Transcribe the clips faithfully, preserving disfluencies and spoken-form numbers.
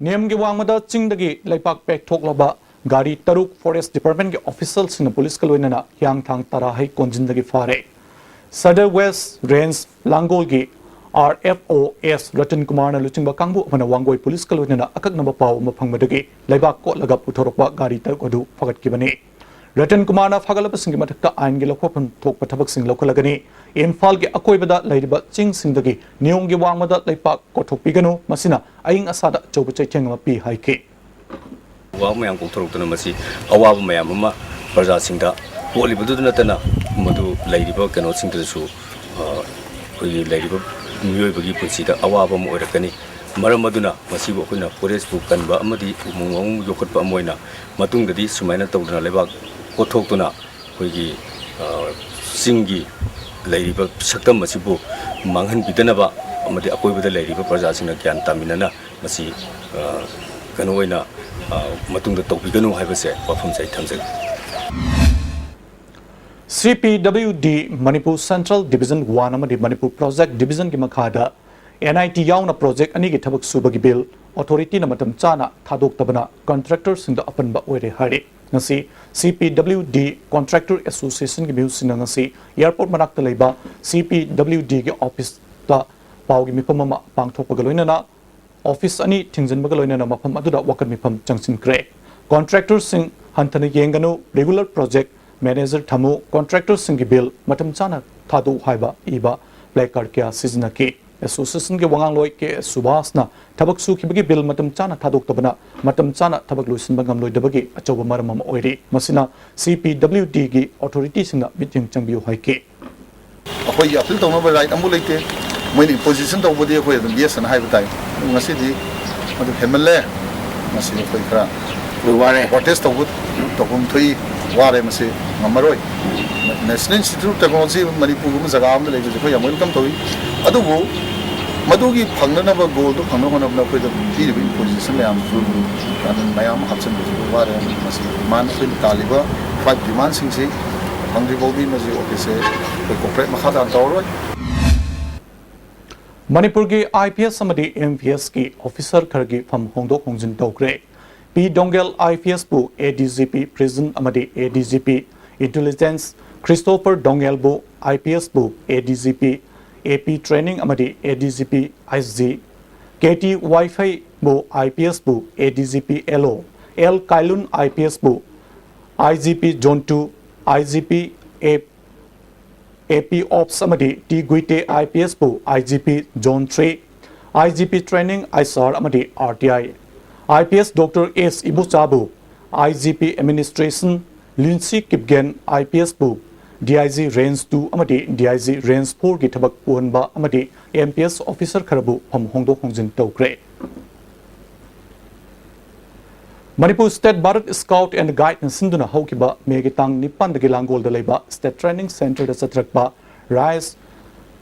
ꯅꯦꯝꯒꯤ ꯋꯥꯡꯃꯗ ꯆꯤꯡꯗꯒꯤ ꯂꯩꯕꯥꯛ ꯄꯦꯛꯊꯣꯛꯂꯕ ꯒꯥꯔꯤ ꯇꯔꯨꯛ ꯐꯣꯔꯦꯁ ꯗꯤꯄꯥꯔꯠꯃꯦꯟꯒꯤ ꯑꯣꯐꯤꯁꯤꯌꯦꯜꯁꯤꯡꯅ ꯄꯨꯂꯤꯁꯀ ꯂꯣꯏꯅꯅ ꯍꯤꯌꯥꯡꯊꯥꯡ ꯇꯔꯥꯍꯩ ꯀꯣꯟꯖꯤꯟꯗꯒꯤ ꯐꯥꯔꯦ꯫ ꯁꯗꯔ ꯋꯦꯁ ꯔꯦꯟꯖ ꯂꯥꯡꯒꯣꯜꯒꯤ R F O S Ratan ꯀꯨꯃꯥꯔꯅ ꯂꯨꯆꯤꯡꯕ ꯀꯥꯡꯕꯨ ꯑꯃꯅ ꯋꯥꯡꯒꯣꯏ ꯄꯨꯂꯤꯁꯀ ꯂꯣꯏꯅꯅ ꯑꯀꯛꯅꯕ ꯄꯥꯎ ꯑꯃ ꯐꯪꯕꯗꯒꯤ ꯂꯩꯕꯥꯛ ꯀꯣꯠꯂꯒ ꯄꯨꯊꯣꯔꯛꯄ ꯒꯥꯔꯤ ꯇꯔꯨꯛ ꯑꯗꯨ ꯐꯥꯒꯠꯈꯤꯕꯅꯤ꯫ ꯔꯇꯟ ꯀꯨꯃꯥꯔꯅ ꯐꯥꯒꯠꯂꯕꯁꯤꯡꯒꯤ ꯃꯊꯛꯇ ꯑꯥꯏꯟꯒꯤ ꯂꯧꯈꯠꯐꯝ ꯊꯣꯛꯄ ꯊꯕꯛꯁꯤꯡ ꯂꯧꯈꯠꯂꯒꯅꯤ꯫ ꯏꯝꯐꯥꯜꯒꯤ ꯑꯀꯣꯏꯕꯗ ꯂꯩꯔꯤꯕ ꯆꯤꯡꯁꯤꯡꯗꯒꯤ ꯅꯤꯌꯣꯝꯒꯤ ꯋꯥꯡꯃꯗ ꯂꯩꯕꯥꯛ ꯀꯣꯠꯊꯣꯛꯄꯤꯒꯅꯨ, ꯃꯁꯤꯅ ꯑꯏꯪ ꯑꯁꯥꯗ ꯑꯆꯧꯕ ꯆꯩꯊꯦꯡ ꯑꯃ ꯄꯤ ꯍꯥꯏꯈꯤ꯫ ꯋꯥ ꯃꯌꯥꯝ ꯀꯣꯛꯊꯣꯔꯛꯇꯨꯅ ꯃꯁꯤ ꯑꯋꯥꯕ ꯃꯌꯥꯝ ꯑꯃ ꯄ꯭ꯔꯖꯥꯁꯤꯡꯗ ꯄꯣꯛꯂꯤꯕꯗꯨꯗ ꯅꯠꯇꯅ ꯃꯗꯨ ꯂꯩꯔꯤꯕ ꯀꯩꯅꯣꯁꯤꯡꯗꯁꯨ, ꯑ, ꯑꯩꯈꯣꯏꯒꯤ ꯂꯩꯔꯤꯕ ꯃꯤꯑꯣꯏꯕꯒꯤ ꯄꯨꯟꯁꯤꯗ ꯑꯋꯥꯕ ꯑꯃ ꯑꯣꯏꯔꯛꯀꯅꯤ꯫ ꯃꯔꯝ ꯑꯗꯨꯅ ꯃꯁꯤꯕꯨ ꯑꯩꯈꯣꯏꯅ ꯐꯣꯔꯦꯁꯄꯨ ꯀꯟꯕ ꯑꯃꯗꯤ ꯎꯃꯪ ꯋꯥꯃꯪ ꯌꯣꯛꯈꯠꯄ ꯑꯃ ꯑꯣꯏꯅ ꯃꯇꯨꯡꯗꯗꯤ ꯁꯨꯃꯥꯏꯅ ꯇꯧꯗꯅ ꯂꯩꯕꯥꯛ ꯀꯣꯠꯊꯣꯛꯇꯨꯅ ꯑꯩꯈꯣꯏꯒꯤ, ꯑ, ꯆꯤꯡꯒꯤ ꯂꯩꯔꯤꯕ ꯁꯛꯇꯝ ꯑꯁꯤꯕꯨ ꯃꯥꯡꯍꯟꯕꯤꯗꯅꯕ ꯑꯃꯗꯤ ꯑꯀꯣꯏꯕꯗ ꯂꯩꯔꯤꯕ ꯄ꯭ꯔꯖꯥꯁꯤꯡꯅ ꯒ꯭ꯌꯥꯟ ꯇꯥꯃꯤꯟꯅꯅ ꯃꯁꯤ, ꯑ, ꯀꯩꯅꯣ ꯑꯣꯏꯅ, ꯑ, ꯃꯇꯨꯡꯗ ꯇꯧꯕꯤꯒꯅꯨ ꯍꯥꯏꯕꯁꯦ ꯋꯥꯐꯝꯁꯦ ꯑꯩ ꯊꯝꯖꯒꯦ꯫ ꯁꯤ ꯄꯤ ꯗꯕ꯭ꯂꯤꯎ ꯗꯤ ꯃꯅꯤꯄꯨꯔ ꯁꯦꯟꯇ꯭ꯔꯦꯜ ꯗꯤꯕꯤꯖꯟ ꯋꯥꯟ ꯑꯃꯗꯤ ꯃꯅꯤꯄꯨꯔ ꯄ꯭ꯔꯣꯖꯦꯛ ꯗꯤꯕꯤꯖꯟꯒꯤ ꯃꯈꯥꯗ ꯑꯦꯟ ꯑꯥꯏ ꯇꯤ ꯌꯥꯎꯅ ꯄ꯭ꯔꯣꯖꯦꯛ ꯑꯅꯤꯒꯤ ꯊꯕꯛ ꯁꯨꯕꯒꯤ ꯕꯤꯜ ꯑꯣꯊꯣꯔꯤꯇꯤꯅ ꯃꯇꯝ ꯆꯥꯅ ꯊꯥꯗꯣꯛꯇꯕꯅ ꯀꯟꯇ꯭ꯔꯦꯛꯇꯔꯁꯤꯡꯗ ꯑꯄꯟꯕ ꯑꯣꯏꯔꯦ ꯍꯥꯏꯔꯤ꯫ ꯉꯁꯤ ꯁꯤ ꯄꯤ ꯗꯕ꯭ꯂꯤꯎ ꯗꯤ ꯀꯣꯟꯇ꯭ꯔꯦꯛꯇꯔ ꯑꯦꯁꯣꯁꯤꯌꯦꯁꯟꯒꯤ ꯃꯤꯍꯨꯠꯁꯤꯡꯅ ꯉꯁꯤ ꯑꯦꯌꯔꯄꯣꯔꯠ ꯃꯅꯥꯛꯇ ꯂꯩꯕ ꯁꯤ ꯄꯤ ꯗꯕ꯭ꯂꯤꯎ ꯗꯤꯒꯤ ꯑꯣꯐꯤꯁꯇ ꯄꯥꯎꯒꯤ ꯃꯤꯐꯝ ꯑꯃ ꯄꯥꯡꯊꯣꯛꯄꯒ ꯂꯣꯏꯅꯅ ꯑꯣꯐꯤꯁ ꯑꯅꯤ ꯊꯤꯡꯖꯤꯟꯕꯒ ꯂꯣꯏꯅꯅ ꯃꯐꯝ ꯑꯗꯨꯗ ꯋꯥꯀꯠ ꯃꯤꯐꯝ ꯆꯪꯁꯤꯟꯈ꯭ꯔꯦ꯫ ꯀꯣꯟꯇ꯭ꯔꯦꯛꯇꯔꯁꯤꯡ ꯍꯟꯊꯅ ꯌꯦꯡꯒꯅꯨ, ꯔꯤꯒꯨꯂꯔ ꯄ꯭ꯔꯣꯖꯦꯛ ꯃꯦꯅꯦꯖꯔ ꯊꯝꯃꯨ, ꯀꯣꯟꯇ꯭ꯔꯦꯛꯇꯔꯁꯤꯡꯒꯤ ꯕꯤꯜ ꯃꯇꯝ ꯆꯥꯅ ꯊꯥꯗꯣꯛꯎ ꯍꯥꯏꯕ ꯏꯕ ꯄ꯭ꯂꯦ ꯀꯥꯔꯗ ꯀꯌꯥ ꯁꯤꯖꯤꯟꯅꯈꯤ꯫ ꯑꯦꯁꯣꯁꯤꯌꯦꯁꯟꯒꯤ ꯋꯥꯉꯥꯡꯂꯣꯏ ꯀꯦ ꯑꯦꯁ ꯁꯨꯕꯥꯁꯅ ꯊꯕꯛ ꯁꯨꯈꯤꯕꯒꯤ ꯕꯤꯜ ꯃꯇꯝ ꯆꯥꯅ ꯊꯥꯗꯣꯛꯇꯕꯅ ꯃꯇꯝ ꯆꯥꯅ ꯊꯕꯛ ꯂꯣꯏꯁꯤꯟꯕ ꯉꯝꯂꯣꯏꯗꯕꯒꯤ ꯑꯆꯧꯕ ꯃꯔꯝ ꯑꯃ ꯑꯣꯏꯔꯤ꯫ ꯃꯁꯤꯅ ꯁꯤ ꯄꯤ ꯗꯕ꯭ꯂꯤꯎ ꯗꯤꯒꯤ ꯑꯣꯊꯣꯔꯤꯇꯤꯁꯤꯡꯅ ꯃꯤꯠꯌꯦꯡ ꯆꯪꯕꯤꯌꯨ ꯍꯥꯏꯈꯤ꯫ ꯑꯩꯈꯣꯏꯒꯤ ꯑꯄꯤꯜ ꯇꯧꯅꯕ ꯔꯥꯏꯠ ꯑꯃꯨꯛ ꯂꯩꯇꯦ꯫ ꯃꯣꯏꯅ ꯏꯝꯄꯣꯖꯤꯁꯟ ꯇꯧꯕꯗꯤ ꯑꯩꯈꯣꯏ ꯑꯗꯨꯝ ꯌꯦꯁ ꯑꯅ ꯍꯥꯏꯕ ꯇꯥꯏ꯫ ꯑꯗꯨ ꯉꯁꯤꯗꯤ ꯃꯗꯨ ꯍꯦꯟꯃꯜꯂꯦ꯫ ꯃꯁꯤ ꯑꯩꯈꯣꯏ ꯈꯔ ꯋꯥꯔꯦ꯫ ꯄ꯭ꯔꯣꯇꯦꯁ ꯇꯧꯕ ꯇꯧꯐꯝ ꯊꯣꯛꯏ꯫ ꯋꯥꯔꯦ, ꯃꯁꯤ ꯉꯝꯃꯔꯣꯏ꯫ ꯅꯦꯁꯅꯦꯜ ꯏꯟꯁꯇꯤꯇ꯭ꯌꯨꯠ ꯑꯣꯐ ꯇꯦꯛꯅꯣꯂꯣꯖꯤ ꯃꯅꯤꯄꯨꯔꯒꯨꯝꯕ ꯖꯒꯥ ꯑꯃꯗ ꯂꯩꯕꯁꯦ ꯑꯩꯈꯣꯏ ꯌꯥꯝ ꯋꯦꯜꯀꯝ ꯇꯧꯏ꯫ ꯑꯗꯨꯕꯨ ꯃꯗꯨꯒꯤ ꯐꯪꯅꯅꯕ, ꯒꯣꯜꯗꯨ ꯐꯪꯅꯕ ꯍꯣꯠꯅꯕꯗ ꯑꯩꯈꯣꯏꯗ ꯄꯤꯔꯤꯕ ꯏꯝꯄꯣꯖꯤꯁꯟ ꯃꯌꯥꯝꯁꯨ, ꯀꯥꯅꯨꯟ ꯃꯌꯥꯝ ꯑꯃ ꯍꯥꯞꯆꯤꯟꯕꯁꯤꯕꯨ ꯋꯥꯔꯦ꯫ ꯃꯁꯤ ꯗꯤꯃꯥꯟ, ꯑꯩꯈꯣꯏꯅ ꯇꯥꯜꯂꯤꯕ ꯐꯥꯏꯚ ꯗꯤꯃꯥꯟꯁꯤꯡꯁꯤ ꯐꯪꯗ꯭ꯔꯤ ꯐꯥꯎꯗꯤ ꯃꯁꯤ ꯑꯣꯐꯤꯁꯁꯦ ꯑꯩꯈꯣꯏ ꯀꯣꯄꯔꯦꯠ ꯃꯈꯥ ꯇꯥꯅ ꯇꯧꯔꯔꯣꯏ꯫ ꯃꯅꯤꯄꯨꯔꯒꯤ ꯑꯥꯏ ꯄꯤ ꯑꯦꯁ ꯑꯃꯗꯤ ꯑꯦꯝ ꯄꯤ ꯑꯦꯁꯀꯤ ꯑꯣꯐꯤꯁꯥꯔ ꯈꯔꯒꯤ ꯐꯝ ꯍꯣꯡꯗꯣꯛ ꯍꯣꯡꯖꯤꯟ ꯇꯧꯈ꯭ꯔꯦ꯫ ꯄꯤ ꯗꯣꯡꯒꯦꯜ ꯑꯥꯏ ꯄꯤ ꯑꯦꯁꯄꯨ A D G P prison ꯑꯃꯗꯤ A D G P intelligence, Christopher ꯗꯣꯡꯒꯦꯜꯕꯨ ꯑꯥꯏ ꯄꯤ ꯑꯦꯁꯄꯨ A D G P A P training ꯑꯃꯗꯤ A D G P I G, K T ꯋꯥꯏꯐꯩꯕꯨ ꯑꯥꯏ ꯄꯤ ꯑꯦꯁꯄꯨ A D G P L O, L Kailun I P ꯑꯦꯁꯄꯨ I G P zone two, I G P A A P ops ꯑꯃꯗꯤ T Guite I P ꯑꯦꯁꯄꯨ I G P zone three, I G P training I S R ꯑꯃꯗꯤ R T I, I P S doctor S ꯏꯕꯣꯆꯥꯕꯨ I G P administration, Linsi Kipgen I P ꯑꯦꯁꯄꯨ D I G range two ꯑꯃꯗꯤ D I G range ꯐꯣꯔꯒꯤ ꯊꯕꯛ ꯄꯨꯍꯟꯕ ꯑꯃꯗꯤ M P S officer ꯈꯔꯕꯨ ꯐꯝ ꯍꯣꯡꯗꯣꯛ ꯍꯣꯡꯖꯤꯟ ꯇꯧꯈ꯭ꯔꯦ꯫ ꯃꯅꯤꯄꯨꯔ ꯁ꯭ꯇꯦꯠ ꯚꯥꯔꯠ ꯁ꯭ꯀꯥꯎꯠ ꯑꯦꯟ ꯒꯥꯏꯗꯅ ꯁꯤꯟꯗꯨꯅ ꯍꯧꯈꯤꯕ ꯃꯦꯒꯤ ꯇꯥꯡ ꯅꯤꯄꯥꯟꯗꯒꯤ ꯂꯥꯡꯒꯣꯜꯗ ꯂꯩꯕ ꯁ꯭ꯇꯦꯠ ꯇ꯭ꯔꯦꯅꯤꯡ ꯁꯦꯟꯇꯔꯗ ꯆꯠꯊꯔꯛꯄ ꯔꯥꯏꯖ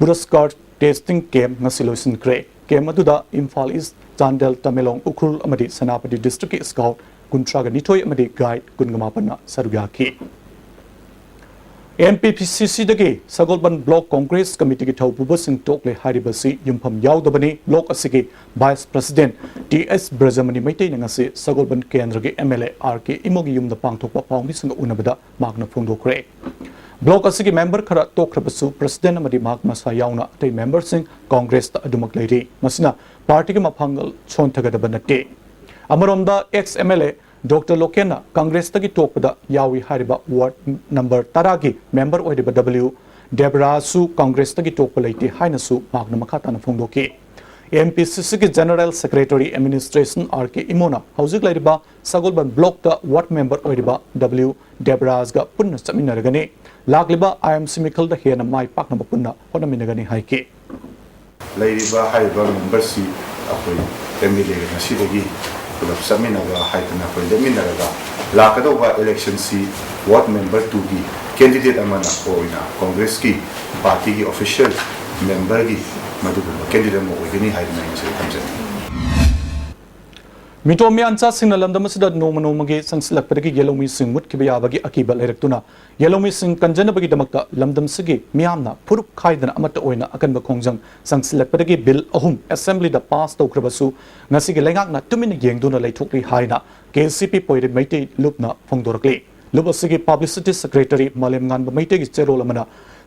ꯄꯨꯔꯁꯀꯥꯔ ꯇꯦꯁꯇꯤꯡ ꯀꯦꯝꯞ ꯉꯁꯤ ꯂꯣꯏꯁꯤꯟꯈ꯭ꯔꯦ꯫ ꯀꯦꯝꯞ ꯑꯗꯨꯗ ꯏꯝꯐꯥꯜ ꯏꯁ꯭ꯠ, ꯆꯥꯟꯗꯦꯜ, ꯇꯃꯦꯡꯂꯣꯡ, ꯎꯈ꯭ꯔꯨꯜ ꯑꯃꯗꯤ ꯁꯦꯅꯥꯄꯇꯤ ꯗꯤꯁꯇ꯭ꯔꯤꯛꯀꯤ ꯁ꯭ꯀꯥꯎꯠ ꯀꯨꯟꯊ꯭ꯔꯥꯒ ꯅꯤꯊꯣꯏ ꯑꯃꯗꯤ ꯒꯥꯏꯗ ꯀꯨꯟꯒ ꯃꯥꯄꯟꯅ ꯁꯔꯨꯛ ꯌꯥꯈꯤ꯫ ꯑꯦꯝ ꯄꯤ ꯁꯤ ꯁꯤꯗꯒꯤ ꯁꯒꯣꯜꯕꯟ ꯕ꯭ꯂꯣꯛ ꯀꯣꯡꯒ꯭ꯔꯦꯁ ꯀꯃꯤꯇꯤꯒꯤ ꯊꯧꯄꯨꯕꯁꯤꯡ ꯇꯣꯛꯂꯦ ꯍꯥꯏꯔꯤꯕꯁꯤ ꯌꯨꯝꯐꯝ ꯌꯥꯎꯗꯕꯅꯤ꯫ ꯕ꯭ꯂꯣꯛ ꯑꯁꯤꯒꯤ ꯚꯥꯏꯁ ꯄ꯭ꯔꯁꯤꯗꯦꯟꯠ ꯇꯤ ꯑꯦꯁ ꯕ꯭ꯔꯖꯃꯅꯤ ꯃꯩꯇꯩꯅ ꯉꯁꯤ ꯁꯒꯣꯜꯕꯟ ꯀꯦꯟꯗ꯭ꯔꯒꯤ ꯑꯦꯝ ꯑꯦꯜ ꯑꯦ ꯑꯥꯔ ꯀꯦ ꯏꯃꯣꯒꯤ ꯌꯨꯝꯗ ꯄꯥꯡꯊꯣꯛꯄ ꯄꯥꯎꯃꯤꯁꯤꯡꯒ ꯎꯅꯕꯗ ꯃꯍꯥꯛꯅ ꯐꯣꯡꯗꯣꯛꯈ꯭ꯔꯦ꯫ ꯕ꯭ꯂꯣꯛ ꯑꯁꯤꯒꯤ ꯃꯦꯝꯕꯔ ꯈꯔ ꯇꯣꯛꯈ꯭ꯔꯕꯁꯨ ꯄ꯭ꯔꯁꯤꯗꯦꯟꯠ ꯑꯃꯗꯤ ꯃꯍꯥꯛ ꯃꯁꯥ ꯌꯥꯎꯅ ꯑꯇꯩ ꯃꯦꯝꯕꯔꯁꯤꯡ ꯀꯣꯡꯒ꯭ꯔꯦꯁꯇ ꯑꯗꯨꯃꯛ ꯂꯩꯔꯤ꯫ ꯃꯁꯤꯅ ꯄꯥꯔꯇꯤꯒꯤ ꯃꯄꯥꯡꯒꯜ ꯁꯣꯟꯊꯒꯗꯕ ꯅꯠꯇꯦ꯫ ꯑꯃꯔꯣꯝꯗ, ex M L A doctor ꯂꯣꯀꯦꯟꯅ ꯀꯪꯒ꯭ꯔꯦꯁꯇꯒꯤ ꯇꯣꯛꯄꯗ ꯌꯥꯎꯏ ꯍꯥꯏꯔꯤꯕ ꯋꯥꯔꯗ ꯅꯝꯕꯔ ꯇꯔꯥꯒꯤ ꯃꯦꯝꯕꯔ ꯑꯣꯏꯔꯤꯕ ꯗꯕ꯭ꯂꯤꯎ ꯗꯦꯕꯔꯥꯖꯁꯨ ꯀꯪꯒ꯭ꯔꯦꯁꯇꯒꯤ ꯇꯣꯛꯄ ꯂꯩꯇꯦ ꯍꯥꯏꯅꯁꯨ ꯃꯍꯥꯛꯅ ꯃꯈꯥ ꯇꯥꯅ ꯐꯣꯡꯗꯣꯛꯈꯤ꯫ ꯑꯦꯝ ꯄꯤ ꯁꯤ ꯁꯤꯒꯤ ꯖꯦꯅꯔꯦꯜ ꯁꯦꯀ꯭ꯔꯦꯇꯔꯤ ꯑꯦꯗꯃꯤꯅꯤꯁꯇ꯭ꯔꯦꯁꯟ ꯑꯥꯔ ꯀꯦ ꯏꯃꯣꯅ ꯍꯧꯖꯤꯛ ꯂꯩꯔꯤꯕ ꯁꯒꯣꯜꯕꯟ ꯕ꯭ꯂꯣꯛꯇ ꯋꯥꯔꯗ ꯃꯦꯝꯕꯔ ꯑꯣꯏꯔꯤꯕ ꯗꯕ꯭ꯂꯤꯎ ꯗꯦꯕꯔꯥꯖꯒ ꯄꯨꯟꯅ ꯆꯠꯃꯤꯟꯅꯔꯒꯅꯤ꯫ ꯂꯥꯛꯂꯤꯕ ꯑꯥꯏ ꯑꯦꯝ ꯁꯤ ꯃꯤꯈꯜꯗ ꯍꯦꯟꯅ ꯃꯥꯏ ꯄꯥꯛꯅꯕ ꯄꯨꯟꯅ ꯍꯣꯠꯅꯃꯤꯟꯅꯒꯅꯤ ꯍꯥꯏꯈꯤ꯫ ꯂꯩꯔꯤꯕ ꯍꯥꯏꯔꯤꯕ ꯃꯦꯝꯕꯔꯁꯤ ꯑꯩꯈꯣꯏ ꯑꯦꯝ ꯑꯦꯜ ꯑꯦꯒ ꯉꯁꯤꯗꯒꯤ ꯄꯨꯂꯞ ꯆꯠꯃꯤꯟꯅꯕ ꯍꯥꯏꯗꯅ ꯑꯩꯈꯣꯏ ꯂꯦꯞꯃꯤꯟꯅꯔꯒ ꯂꯥꯛꯀꯗꯧꯕ ꯏꯂꯦꯛꯁꯟꯁꯤ ꯋꯥꯔꯗ ꯃꯦꯝꯕꯔ ꯇꯨꯒꯤ ꯀꯦꯟꯗꯤꯗꯦꯠ ꯑꯃꯅ ꯑꯣꯏꯅ ꯀꯣꯡꯒ꯭ꯔꯦꯁꯀꯤ ꯄꯥꯔꯇꯤꯒꯤ ꯑꯣꯐꯤꯁꯤꯌꯦꯜ ꯃꯦꯝꯕꯔꯒꯤ ꯃꯗꯨꯒꯨꯝꯕ ꯀꯦꯟꯗꯤꯗꯦꯠ ꯑꯃ ꯑꯣꯏꯒꯅꯤ ꯍꯥꯏꯗꯅ ꯑꯩ ꯉꯁꯤꯗꯤ ꯊꯝꯖꯅꯤꯡꯏ꯫ ꯃꯤꯇꯣꯝ ꯃꯤꯌꯥꯟꯆꯥꯁꯤꯡꯅ ꯂꯝꯗꯝ ꯑꯁꯤꯗ ꯅꯣꯡꯃ ꯅꯣꯡꯃꯒꯤ ꯆꯪꯁꯤꯜꯂꯛꯄꯗꯒꯤ ꯌꯦꯜꯍꯧꯃꯤꯁꯤꯡ ꯃꯨꯠꯈꯤꯕ ꯌꯥꯕꯒꯤ ꯑꯀꯤꯕ ꯂꯩꯔꯛꯇꯨꯅ, ꯌꯦꯜꯍꯧꯃꯤꯁꯤꯡ ꯀꯟꯖꯅꯕꯒꯤꯗꯃꯛꯇ ꯂꯝꯗꯝꯁꯤꯒꯤ ꯃꯤꯌꯥꯝꯅ ꯐꯨꯔꯨꯞ ꯈꯥꯏꯗꯅ ꯑꯃꯠꯇ ꯑꯣꯏꯅ ꯑꯀꯟꯕ ꯈꯣꯡꯖꯪ ꯆꯪꯁꯤꯜꯂꯛꯄꯗꯒꯤ ꯕꯤꯜ ꯑꯍꯨꯝ ꯑꯦꯁꯦꯝꯕ꯭ꯂꯤꯗ ꯄꯥꯁ ꯇꯧꯈ꯭ꯔꯕꯁꯨ, ꯉꯁꯤꯒꯤ ꯂꯩꯉꯥꯛꯅ ꯇꯨꯃꯤꯟꯅ ꯌꯦꯡꯗꯨꯅ ꯂꯩꯊꯣꯛꯂꯤ ꯍꯥꯏꯅ ꯀꯦ ꯁꯤ ꯄꯤ ꯄꯣꯏꯔꯩ ꯃꯩꯇꯩ ꯂꯨꯞꯅ ꯐꯣꯡꯗꯣꯔꯛꯂꯤ꯫ ꯂꯨꯞ ꯑꯁꯤꯒꯤ ꯄꯕ꯭ꯂꯤꯁꯤꯇꯤ ꯁꯦꯀ꯭ꯔꯦꯇꯔꯤ ꯃꯥꯂꯦꯝꯉꯥꯟꯕ ꯃꯩꯇꯩꯒꯤ ꯆꯦꯔꯣꯜ ꯑꯃꯅ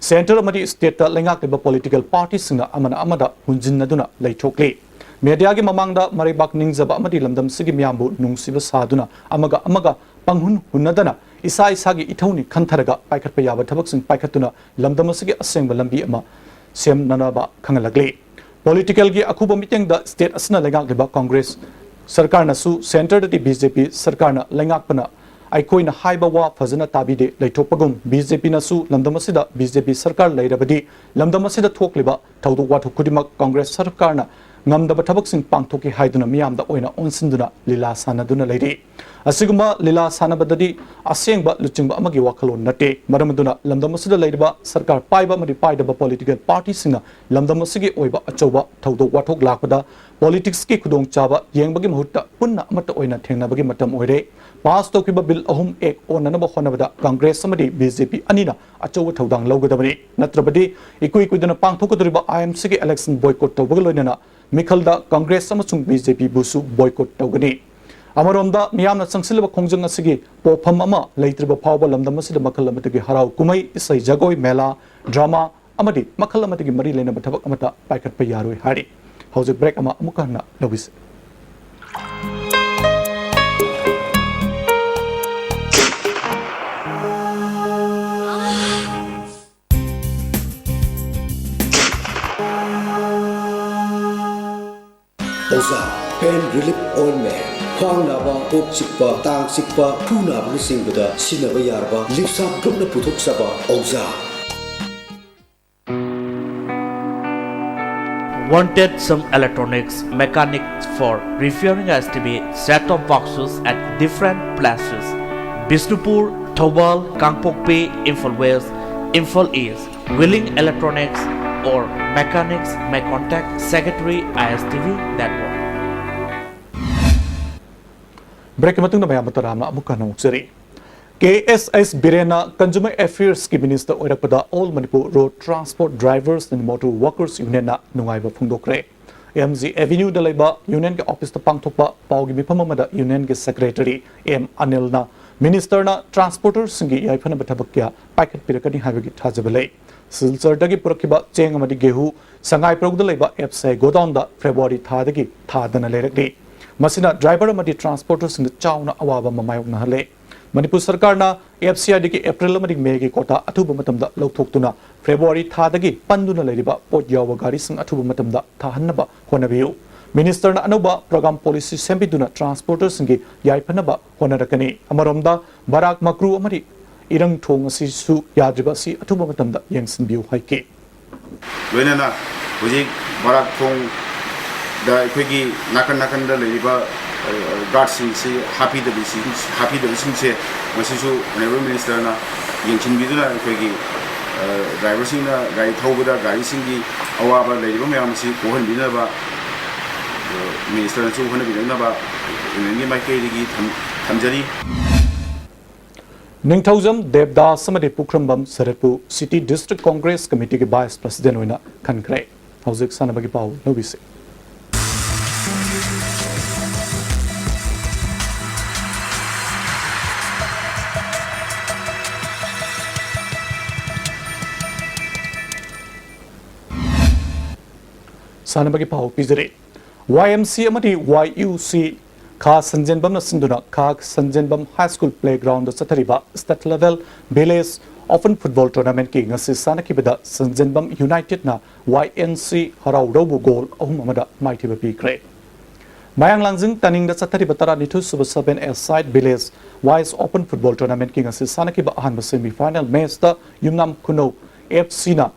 ꯁꯦꯟꯇꯔ ꯑꯃꯗꯤ ꯁ꯭ꯇꯦꯠꯇ ꯂꯩꯉꯥꯛꯂꯤꯕ ꯄꯣꯂꯤꯇꯤꯀꯦꯜ ꯄꯥꯔꯇꯤꯁꯤꯡꯅ ꯑꯃꯅ ꯑꯃꯗ ꯍꯨꯟꯖꯤꯟꯅꯗꯨꯅ ꯂꯩꯊꯣꯛꯂꯤ꯫ ꯃꯦꯗꯤꯌꯥꯒꯤ ꯃꯃꯥꯡꯗ ꯃꯔꯩꯕꯥꯛ ꯅꯤꯡꯖꯕ ꯑꯃꯗꯤ ꯂꯝꯗꯝꯁꯤꯒꯤ ꯃꯤꯌꯥꯝꯕꯨ ꯅꯨꯡꯁꯤꯕ ꯁꯥꯗꯨꯅ ꯑꯃꯒ ꯑꯃꯒ ꯄꯪꯍꯨꯟ ꯍꯨꯟꯅꯗꯅ ꯏꯁꯥ ꯏꯁꯥꯒꯤ ꯏꯊꯧꯅꯤ ꯈꯟꯊꯔꯒ ꯄꯥꯏꯈꯠꯄ ꯌꯥꯕ ꯊꯕꯛꯁꯤꯡ ꯄꯥꯏꯈꯠꯇꯨꯅ ꯂꯝꯗꯝ ꯑꯁꯤꯒꯤ ꯑꯁꯦꯡꯕ ꯂꯝꯕꯤ ꯑꯃ ꯁꯦꯝꯅꯅꯕ ꯈꯪꯍꯜꯂꯛꯂꯤ꯫ ꯄꯣꯂꯤꯇꯤꯀꯦꯜꯒꯤ ꯑꯈꯨꯕ ꯃꯤꯠꯌꯦꯡꯗ ꯁ꯭ꯇꯦꯠ ꯑꯁꯤꯅ ꯂꯩꯉꯥꯛꯂꯤꯕ ꯀꯪꯒ꯭ꯔꯦꯁ ꯁꯔꯀꯥꯔꯅꯁꯨ ꯁꯦꯟꯇꯔꯗꯗꯤ ꯕꯤ ꯖꯦ ꯄꯤ ꯁꯔꯀꯥꯔꯅ ꯂꯩꯉꯥꯛꯄꯅ ꯑꯩꯈꯣꯏꯅ ꯍꯥꯏꯕ ꯋꯥ ꯐꯖꯅ ꯇꯥꯕꯤꯗꯦ ꯂꯩꯊꯣꯛꯄꯒꯨꯝ, ꯕꯤ ꯖꯦ ꯄꯤꯅꯁꯨ ꯂꯝꯗꯝ ꯑꯁꯤꯗ ꯕꯤ ꯖꯦ ꯄꯤ ꯁꯔꯀꯥꯔ ꯂꯩꯔꯕꯗꯤ ꯂꯝꯗꯝ ꯑꯁꯤꯗ ꯊꯣꯛꯂꯤꯕ ꯊꯧꯗꯣꯛ ꯋꯥꯊꯣꯛ ꯈꯨꯗꯤꯡꯃꯛ ꯀꯪꯒ꯭ꯔꯦꯁ ꯁꯔꯀꯥꯔꯅ ꯉꯝꯗꯕ ꯊꯕꯛꯁꯤꯡ ꯄꯥꯡꯊꯣꯛꯈꯤ ꯍꯥꯏꯗꯨꯅ ꯃꯤꯌꯥꯝꯗ ꯑꯣꯏꯅ ꯑꯣꯟꯁꯤꯟꯗꯨꯅ ꯂꯤꯂꯥ ꯁꯥꯟꯅꯗꯨꯅ ꯂꯩꯔꯤ꯫ ꯑꯁꯤꯒꯨꯝꯕ ꯂꯤꯂꯥ ꯁꯥꯟꯅꯕꯗꯗꯤ ꯑꯁꯦꯡꯕ ꯂꯨꯆꯤꯡꯕ ꯑꯃꯒꯤ ꯋꯥꯈꯜꯂꯣꯟ ꯅꯠꯇꯦ꯫ ꯃꯔꯝ ꯑꯗꯨꯅ ꯂꯝꯗꯝ ꯑꯁꯤꯗ ꯂꯩꯔꯤꯕ ꯁꯔꯀꯥꯔ ꯄꯥꯏꯕ ꯑꯃꯗꯤ ꯄꯥꯏꯗꯕ ꯄꯣꯂꯤꯇꯤꯀꯦꯜ ꯄꯥꯔꯇꯤꯁꯤꯡꯅ ꯂꯝꯗꯝ ꯑꯁꯤꯒꯤ ꯑꯣꯏꯕ ꯑꯆꯧꯕ ꯊꯧꯗꯣꯛ ꯋꯥꯊꯣꯛ ꯂꯥꯛꯄꯗ ꯄꯣꯂꯤꯇꯤꯛꯁꯀꯤ ꯈꯨꯗꯣꯡꯆꯥꯕ ꯌꯦꯡꯕꯒꯤ ꯃꯍꯨꯠꯇ ꯄꯨꯟꯅ ꯑꯃꯠꯇ ꯑꯣꯏꯅ ꯊꯦꯡꯅꯕꯒꯤ ꯃꯇꯝ ꯑꯣꯏꯔꯦ꯫ ꯄꯥꯁ ꯇꯧꯈꯤꯕ ꯕꯤꯜ ꯑꯍꯨꯝ ꯑꯦꯛ ꯑꯣꯟꯅꯅꯕ ꯍꯣꯠꯅꯕꯗ ꯀꯪꯒ꯭ꯔꯦꯁ ꯑꯃꯗꯤ ꯕꯤ ꯖꯦ ꯄꯤ ꯑꯅꯤꯅ ꯑꯆꯧꯕ ꯊꯧꯗꯥꯡ ꯂꯧꯒꯗꯕꯅꯤ꯫ ꯅꯠꯇ꯭ꯔꯕꯗꯤ ꯏꯀꯨꯏ ꯀꯨꯏꯗꯅ ꯄꯥꯡꯊꯣꯛꯀꯗꯧꯔꯤꯕ ꯑꯥꯏ ꯑꯦꯝ ꯁꯤꯒꯤ ꯏꯂꯦꯛꯁꯟ ꯕꯣꯏꯀꯣꯠ ꯇꯧꯕꯒ ꯂꯣꯏꯅꯅ ꯃꯤꯈꯜꯗ ꯀꯪꯒ꯭ꯔꯦꯁ ꯑꯃꯁꯨꯡ ꯕꯤ ꯖꯦ ꯄꯤꯕꯨꯁꯨ ꯕꯣꯏꯀꯣꯠ ꯇꯧꯒꯅꯤ꯫ ꯑꯃꯔꯣꯝꯗ ꯃꯤꯌꯥꯝꯅ ꯆꯪꯁꯤꯜꯂꯕ ꯈꯣꯡꯖꯪ ꯑꯁꯤꯒꯤ ꯄꯣꯠꯐꯝ ꯑꯃ ꯂꯩꯇ꯭ꯔꯤꯕ ꯐꯥꯎꯕ ꯂꯝꯗꯝ ꯑꯁꯤꯗ ꯃꯈꯜ ꯑꯃꯗꯒꯤ ꯍꯔꯥꯎ ꯀꯨꯝꯍꯩ, ꯏꯁꯩ, ꯖꯒꯣꯏ, ꯃꯦꯂꯥ, ꯗ꯭ꯔꯃꯥ ꯑꯃꯗꯤ ꯃꯈꯜ ꯑꯃꯗꯒꯤ ꯃꯔꯤ ꯂꯩꯅꯕ ꯊꯕꯛ ꯑꯃꯠꯇ ꯄꯥꯏꯈꯠꯄ ꯌꯥꯔꯣꯏ ꯍꯥꯏꯔꯤ꯫ ꯍꯧꯖꯤꯛ ꯕ꯭ꯔꯦꯛ ꯑꯃ ꯑꯃꯨꯛꯀ ꯍꯟꯅ ꯂꯧꯕꯤꯁꯤ꯫ ꯑꯣꯖꯥ ꯄꯦꯟ ꯔꯤꯂꯤꯐ ꯑꯣꯏꯟꯃꯦꯟ, ꯈ꯭ꯋꯥꯡ ꯅꯥꯕ, ꯀꯣꯛ ꯆꯤꯛꯄ, ꯇꯥꯡ ꯆꯤꯛꯄ, ꯈꯨ ꯅꯥꯕꯅꯆꯤꯡꯕꯗ ꯁꯤꯖꯤꯟꯅꯕ ꯌꯥꯔꯕ ꯂꯤꯞꯁꯥꯞ ꯒ꯭ꯔꯨꯞꯅ ꯄꯨꯊꯣꯛꯆꯕ ꯑꯣꯖꯥ꯫ Wanted some electronics mechanics for repairing S T V set-top boxes at different places: Bishnupur, Thoubal, Kangpokpi, Imphal West, Imphal East. Willing electronics or mechanics may contact Secretary I S T V Network. ꯕ꯭ꯔꯦꯛꯀꯤ ꯃꯇꯨꯡꯗ ꯃꯌꯥꯝꯕꯨ ꯇꯔꯥꯝꯅ ꯑꯃꯨꯛ ꯍꯟꯅ ꯑꯣꯛꯆꯔꯤ꯫ K S S ꯕꯤꯔꯦꯟꯅ consumer ꯑꯦꯐꯤꯌꯔꯁꯀꯤ minister ꯑꯣꯏꯔꯛꯄꯗ all Manipur road transport drivers and motor workers ꯌꯨꯅꯤꯌꯟꯅ ꯅꯨꯡꯉꯥꯏꯕ ꯐꯣꯡꯗꯣꯛꯈ꯭ꯔꯦ꯫ ꯑꯦꯝ ꯖꯤ ꯑꯦꯚꯤꯅ꯭ꯌꯨꯗ ꯂꯩꯕ ꯌꯨꯅꯤꯌꯟꯒꯤ ꯑꯣꯐꯤꯁꯇ ꯄꯥꯡꯊꯣꯛꯄ ꯄꯥꯎꯒꯤ ꯃꯤꯐꯝ ꯑꯃꯗ ꯌꯨꯅꯤꯌꯟꯒꯤ ꯁꯦꯀ꯭ꯔꯦꯇꯔꯤ ꯑꯦꯝ ꯑꯅꯤꯜꯅ ꯃꯤꯅꯤꯁꯇꯔꯅ ꯇ꯭ꯔꯥꯟꯁꯄꯣꯔꯇꯔꯁꯤꯡꯒꯤ ꯌꯥꯏꯐꯅꯕ ꯊꯕꯛ ꯀꯌꯥ ꯄꯥꯏꯈꯠꯄꯤꯔꯛꯀꯅꯤ ꯍꯥꯏꯕꯒꯤ ꯊꯥꯖꯕ ꯂꯩ꯫ ꯁꯤꯜꯆꯔꯗꯒꯤ ꯄꯨꯔꯛꯈꯤꯕ ꯆꯦꯡ ꯑꯃꯗꯤ ꯒꯦꯍꯨ ꯁꯉꯥꯏꯄ꯭ꯔꯧꯗ ꯂꯩꯕ ꯑꯦꯐ ꯁꯤ ꯑꯥꯏ ꯒꯣꯗꯥꯎꯟꯗ ꯐꯦꯕ꯭ꯔꯨꯋꯥꯔꯤ ꯊꯥꯗꯒꯤ ꯊꯥꯗꯅ ꯂꯩꯔꯛꯂꯤ꯫ ꯃꯁꯤꯅ ꯗ꯭ꯔꯥꯏꯚꯔ ꯑꯃꯗꯤ ꯇ꯭ꯔꯥꯟꯁꯄꯣꯔꯇꯔꯁꯤꯡꯗ ꯆꯥꯎꯅ ꯑꯋꯥꯕ ꯑꯃ ꯃꯥꯌꯣꯛꯅꯍꯜꯂꯦ꯫ ꯃꯅꯤꯄꯨꯔ ꯁꯔꯀꯥꯔꯅ ꯑꯦꯐ ꯁꯤ ꯑꯥꯏꯗꯒꯤ ꯑꯦꯄ꯭ꯔꯤꯜ ꯑꯃꯗꯤ ꯃꯦꯒꯤ ꯀꯣꯇꯥ ꯑꯊꯨꯕ ꯃꯇꯝꯗ ꯂꯧꯊꯣꯛꯇꯨꯅ ꯐꯦꯕ꯭ꯔꯨꯋꯥꯔꯤ ꯊꯥꯗꯒꯤ ꯄꯟꯗꯨꯅ ꯂꯩꯔꯤꯕ ꯄꯣꯠ ꯌꯥꯎꯕ ꯒꯥꯔꯤꯁꯤꯡ ꯑꯊꯨꯕ ꯃꯇꯝꯗ ꯊꯥꯍꯟꯅꯕ ꯍꯣꯠꯅꯕꯤꯌꯨ꯫ ꯃꯤꯅꯤꯁꯇꯔꯅ ꯑꯅꯧꯕ ꯄ꯭ꯔꯣꯒ꯭ꯔꯥꯝ ꯄꯣꯂꯤꯁꯤ ꯁꯦꯝꯕꯤꯗꯨꯅ ꯇ꯭ꯔꯥꯟꯁꯄꯣꯔꯇꯔꯁꯤꯡꯒꯤ ꯌꯥꯏꯐꯅꯕ ꯍꯣꯠꯅꯔꯛꯀꯅꯤ꯫ ꯑꯃꯔꯣꯝꯗ, ꯕꯔꯥꯛ ꯃꯀ꯭ꯔꯨ ꯑꯃꯗꯤ ꯏꯔꯪ ꯊꯣꯡ ꯑꯁꯤꯁꯨ ꯌꯥꯗ꯭ꯔꯤꯕ ꯑꯁꯤ ꯑꯊꯨꯕ ꯃꯇꯝꯗ ꯌꯦꯡꯁꯤꯟꯕꯤꯌꯨ ꯍꯥꯏꯈꯤ꯫ ꯂꯣꯏꯅꯅ ꯍꯧꯖꯤꯛ ꯕꯔꯥꯛ ꯊꯣꯡꯗ ꯑꯩꯈꯣꯏꯒꯤ ꯅꯥꯀꯟ ꯅꯥꯀꯟꯗ ꯂꯩꯔꯤꯕ, ꯑ, ꯒꯥꯔꯗꯁꯤꯡꯁꯤ ꯍꯥꯞꯄꯤꯗꯕꯁꯤ-, ꯍꯥꯞꯄꯤꯗꯕꯁꯤꯡꯁꯦ ꯃꯁꯤꯁꯨ ꯑꯣꯅꯔꯦꯕꯜ ꯃꯤꯅꯤꯁꯇꯔꯅ ꯌꯦꯡꯁꯤꯟꯕꯤꯗꯨꯅ ꯑꯩꯈꯣꯏꯒꯤ, ꯑ, ꯗ꯭ꯔꯥꯏꯚꯔꯁꯤꯡꯅ ꯒꯥꯔꯤ ꯊꯧꯕꯗ ꯒꯥꯔꯤꯁꯤꯡꯒꯤ ꯑꯋꯥꯕ ꯂꯩꯔꯤꯕ ꯃꯌꯥꯝ ꯑꯁꯤ ꯀꯣꯛꯍꯟꯕꯤꯅꯕ, ꯑ, ꯃꯤꯅꯤꯁꯇꯔꯅꯁꯨ ꯍꯣꯠꯅꯕꯤꯔꯛꯅꯕ ꯌꯨꯅꯤꯌꯟꯒꯤ ꯃꯥꯏꯀꯩꯗꯒꯤ ꯊꯝ-, ꯊꯝꯖꯔꯤ꯫ ꯅꯤꯡꯊꯧꯖꯝ ꯗꯦꯕꯗꯥꯁ ꯑꯃꯗꯤ ꯄꯨꯈ꯭ꯔꯝꯕꯝ ꯁꯔꯠꯄꯨ ꯁꯤꯇꯤ ꯗꯤꯁꯇ꯭ꯔꯤꯛ ꯀꯣꯡꯒ꯭ꯔꯦꯁ ꯀꯃꯤꯇꯤꯒꯤ ꯚꯥꯏꯁ ꯄ꯭ꯔꯁꯤꯗꯦꯟ ꯑꯣꯏꯅ ꯈꯟꯈ꯭ꯔꯦ꯫ ꯍꯧꯖꯤꯛ ꯁꯥꯟꯅꯕꯒꯤ ꯄꯥꯎ ꯂꯧꯕꯤꯁꯤ꯫ ꯁꯥꯟꯅꯕꯒꯤ ꯄꯥꯎ ꯄꯤꯖꯔꯤ꯫ ꯋꯥꯏ ꯑꯦꯝ ꯁꯤ ꯑꯃꯗꯤ ꯋꯥꯏ ꯌꯨ ꯁꯤ ꯈꯥ ꯁꯟꯖꯦꯟꯕꯝꯅ ꯁꯤꯟꯗꯨꯅ Kha Sanjenbam high school playground ꯆꯠꯊꯔꯤꯕ state level village open football ꯇꯣꯔꯅꯥꯃꯦꯟꯠꯀꯤ ꯉꯁꯤ ꯁꯥꯟꯅꯈꯤꯕꯗ ꯁꯟꯖꯦꯟꯕꯝ ꯌꯨꯅꯥꯏꯇꯦꯗꯅ ꯋꯥꯏ ꯑꯦꯟ ꯁꯤ ꯍꯔꯥꯎꯔꯧꯕꯨ ꯒꯣꯜ ꯑꯍꯨꯝ ꯑꯃꯗ ꯃꯥꯏꯊꯤꯕ ꯄꯤꯈ꯭ꯔꯦ꯫ ꯃꯌꯥꯡ ꯂꯥꯡꯖꯤꯡ ꯇꯥꯅꯤꯡꯗ ꯆꯠꯊꯔꯤꯕ ꯇꯔꯥꯅꯤꯊꯣꯏ ꯁꯨꯕ seven a side village wise open football ꯇꯣꯔꯅꯥꯃꯦꯟꯠꯀꯤ ꯉꯁꯤ ꯁꯥꯟꯅꯈꯤꯕ ꯑꯍꯥꯟꯕ ꯁꯦꯃꯤ ꯐꯥꯏꯅꯦꯜ ꯃꯦꯆꯇ ꯌꯨꯝꯅꯥꯝ ꯈꯨꯅꯧ ꯑꯦꯐ ꯁꯤꯅ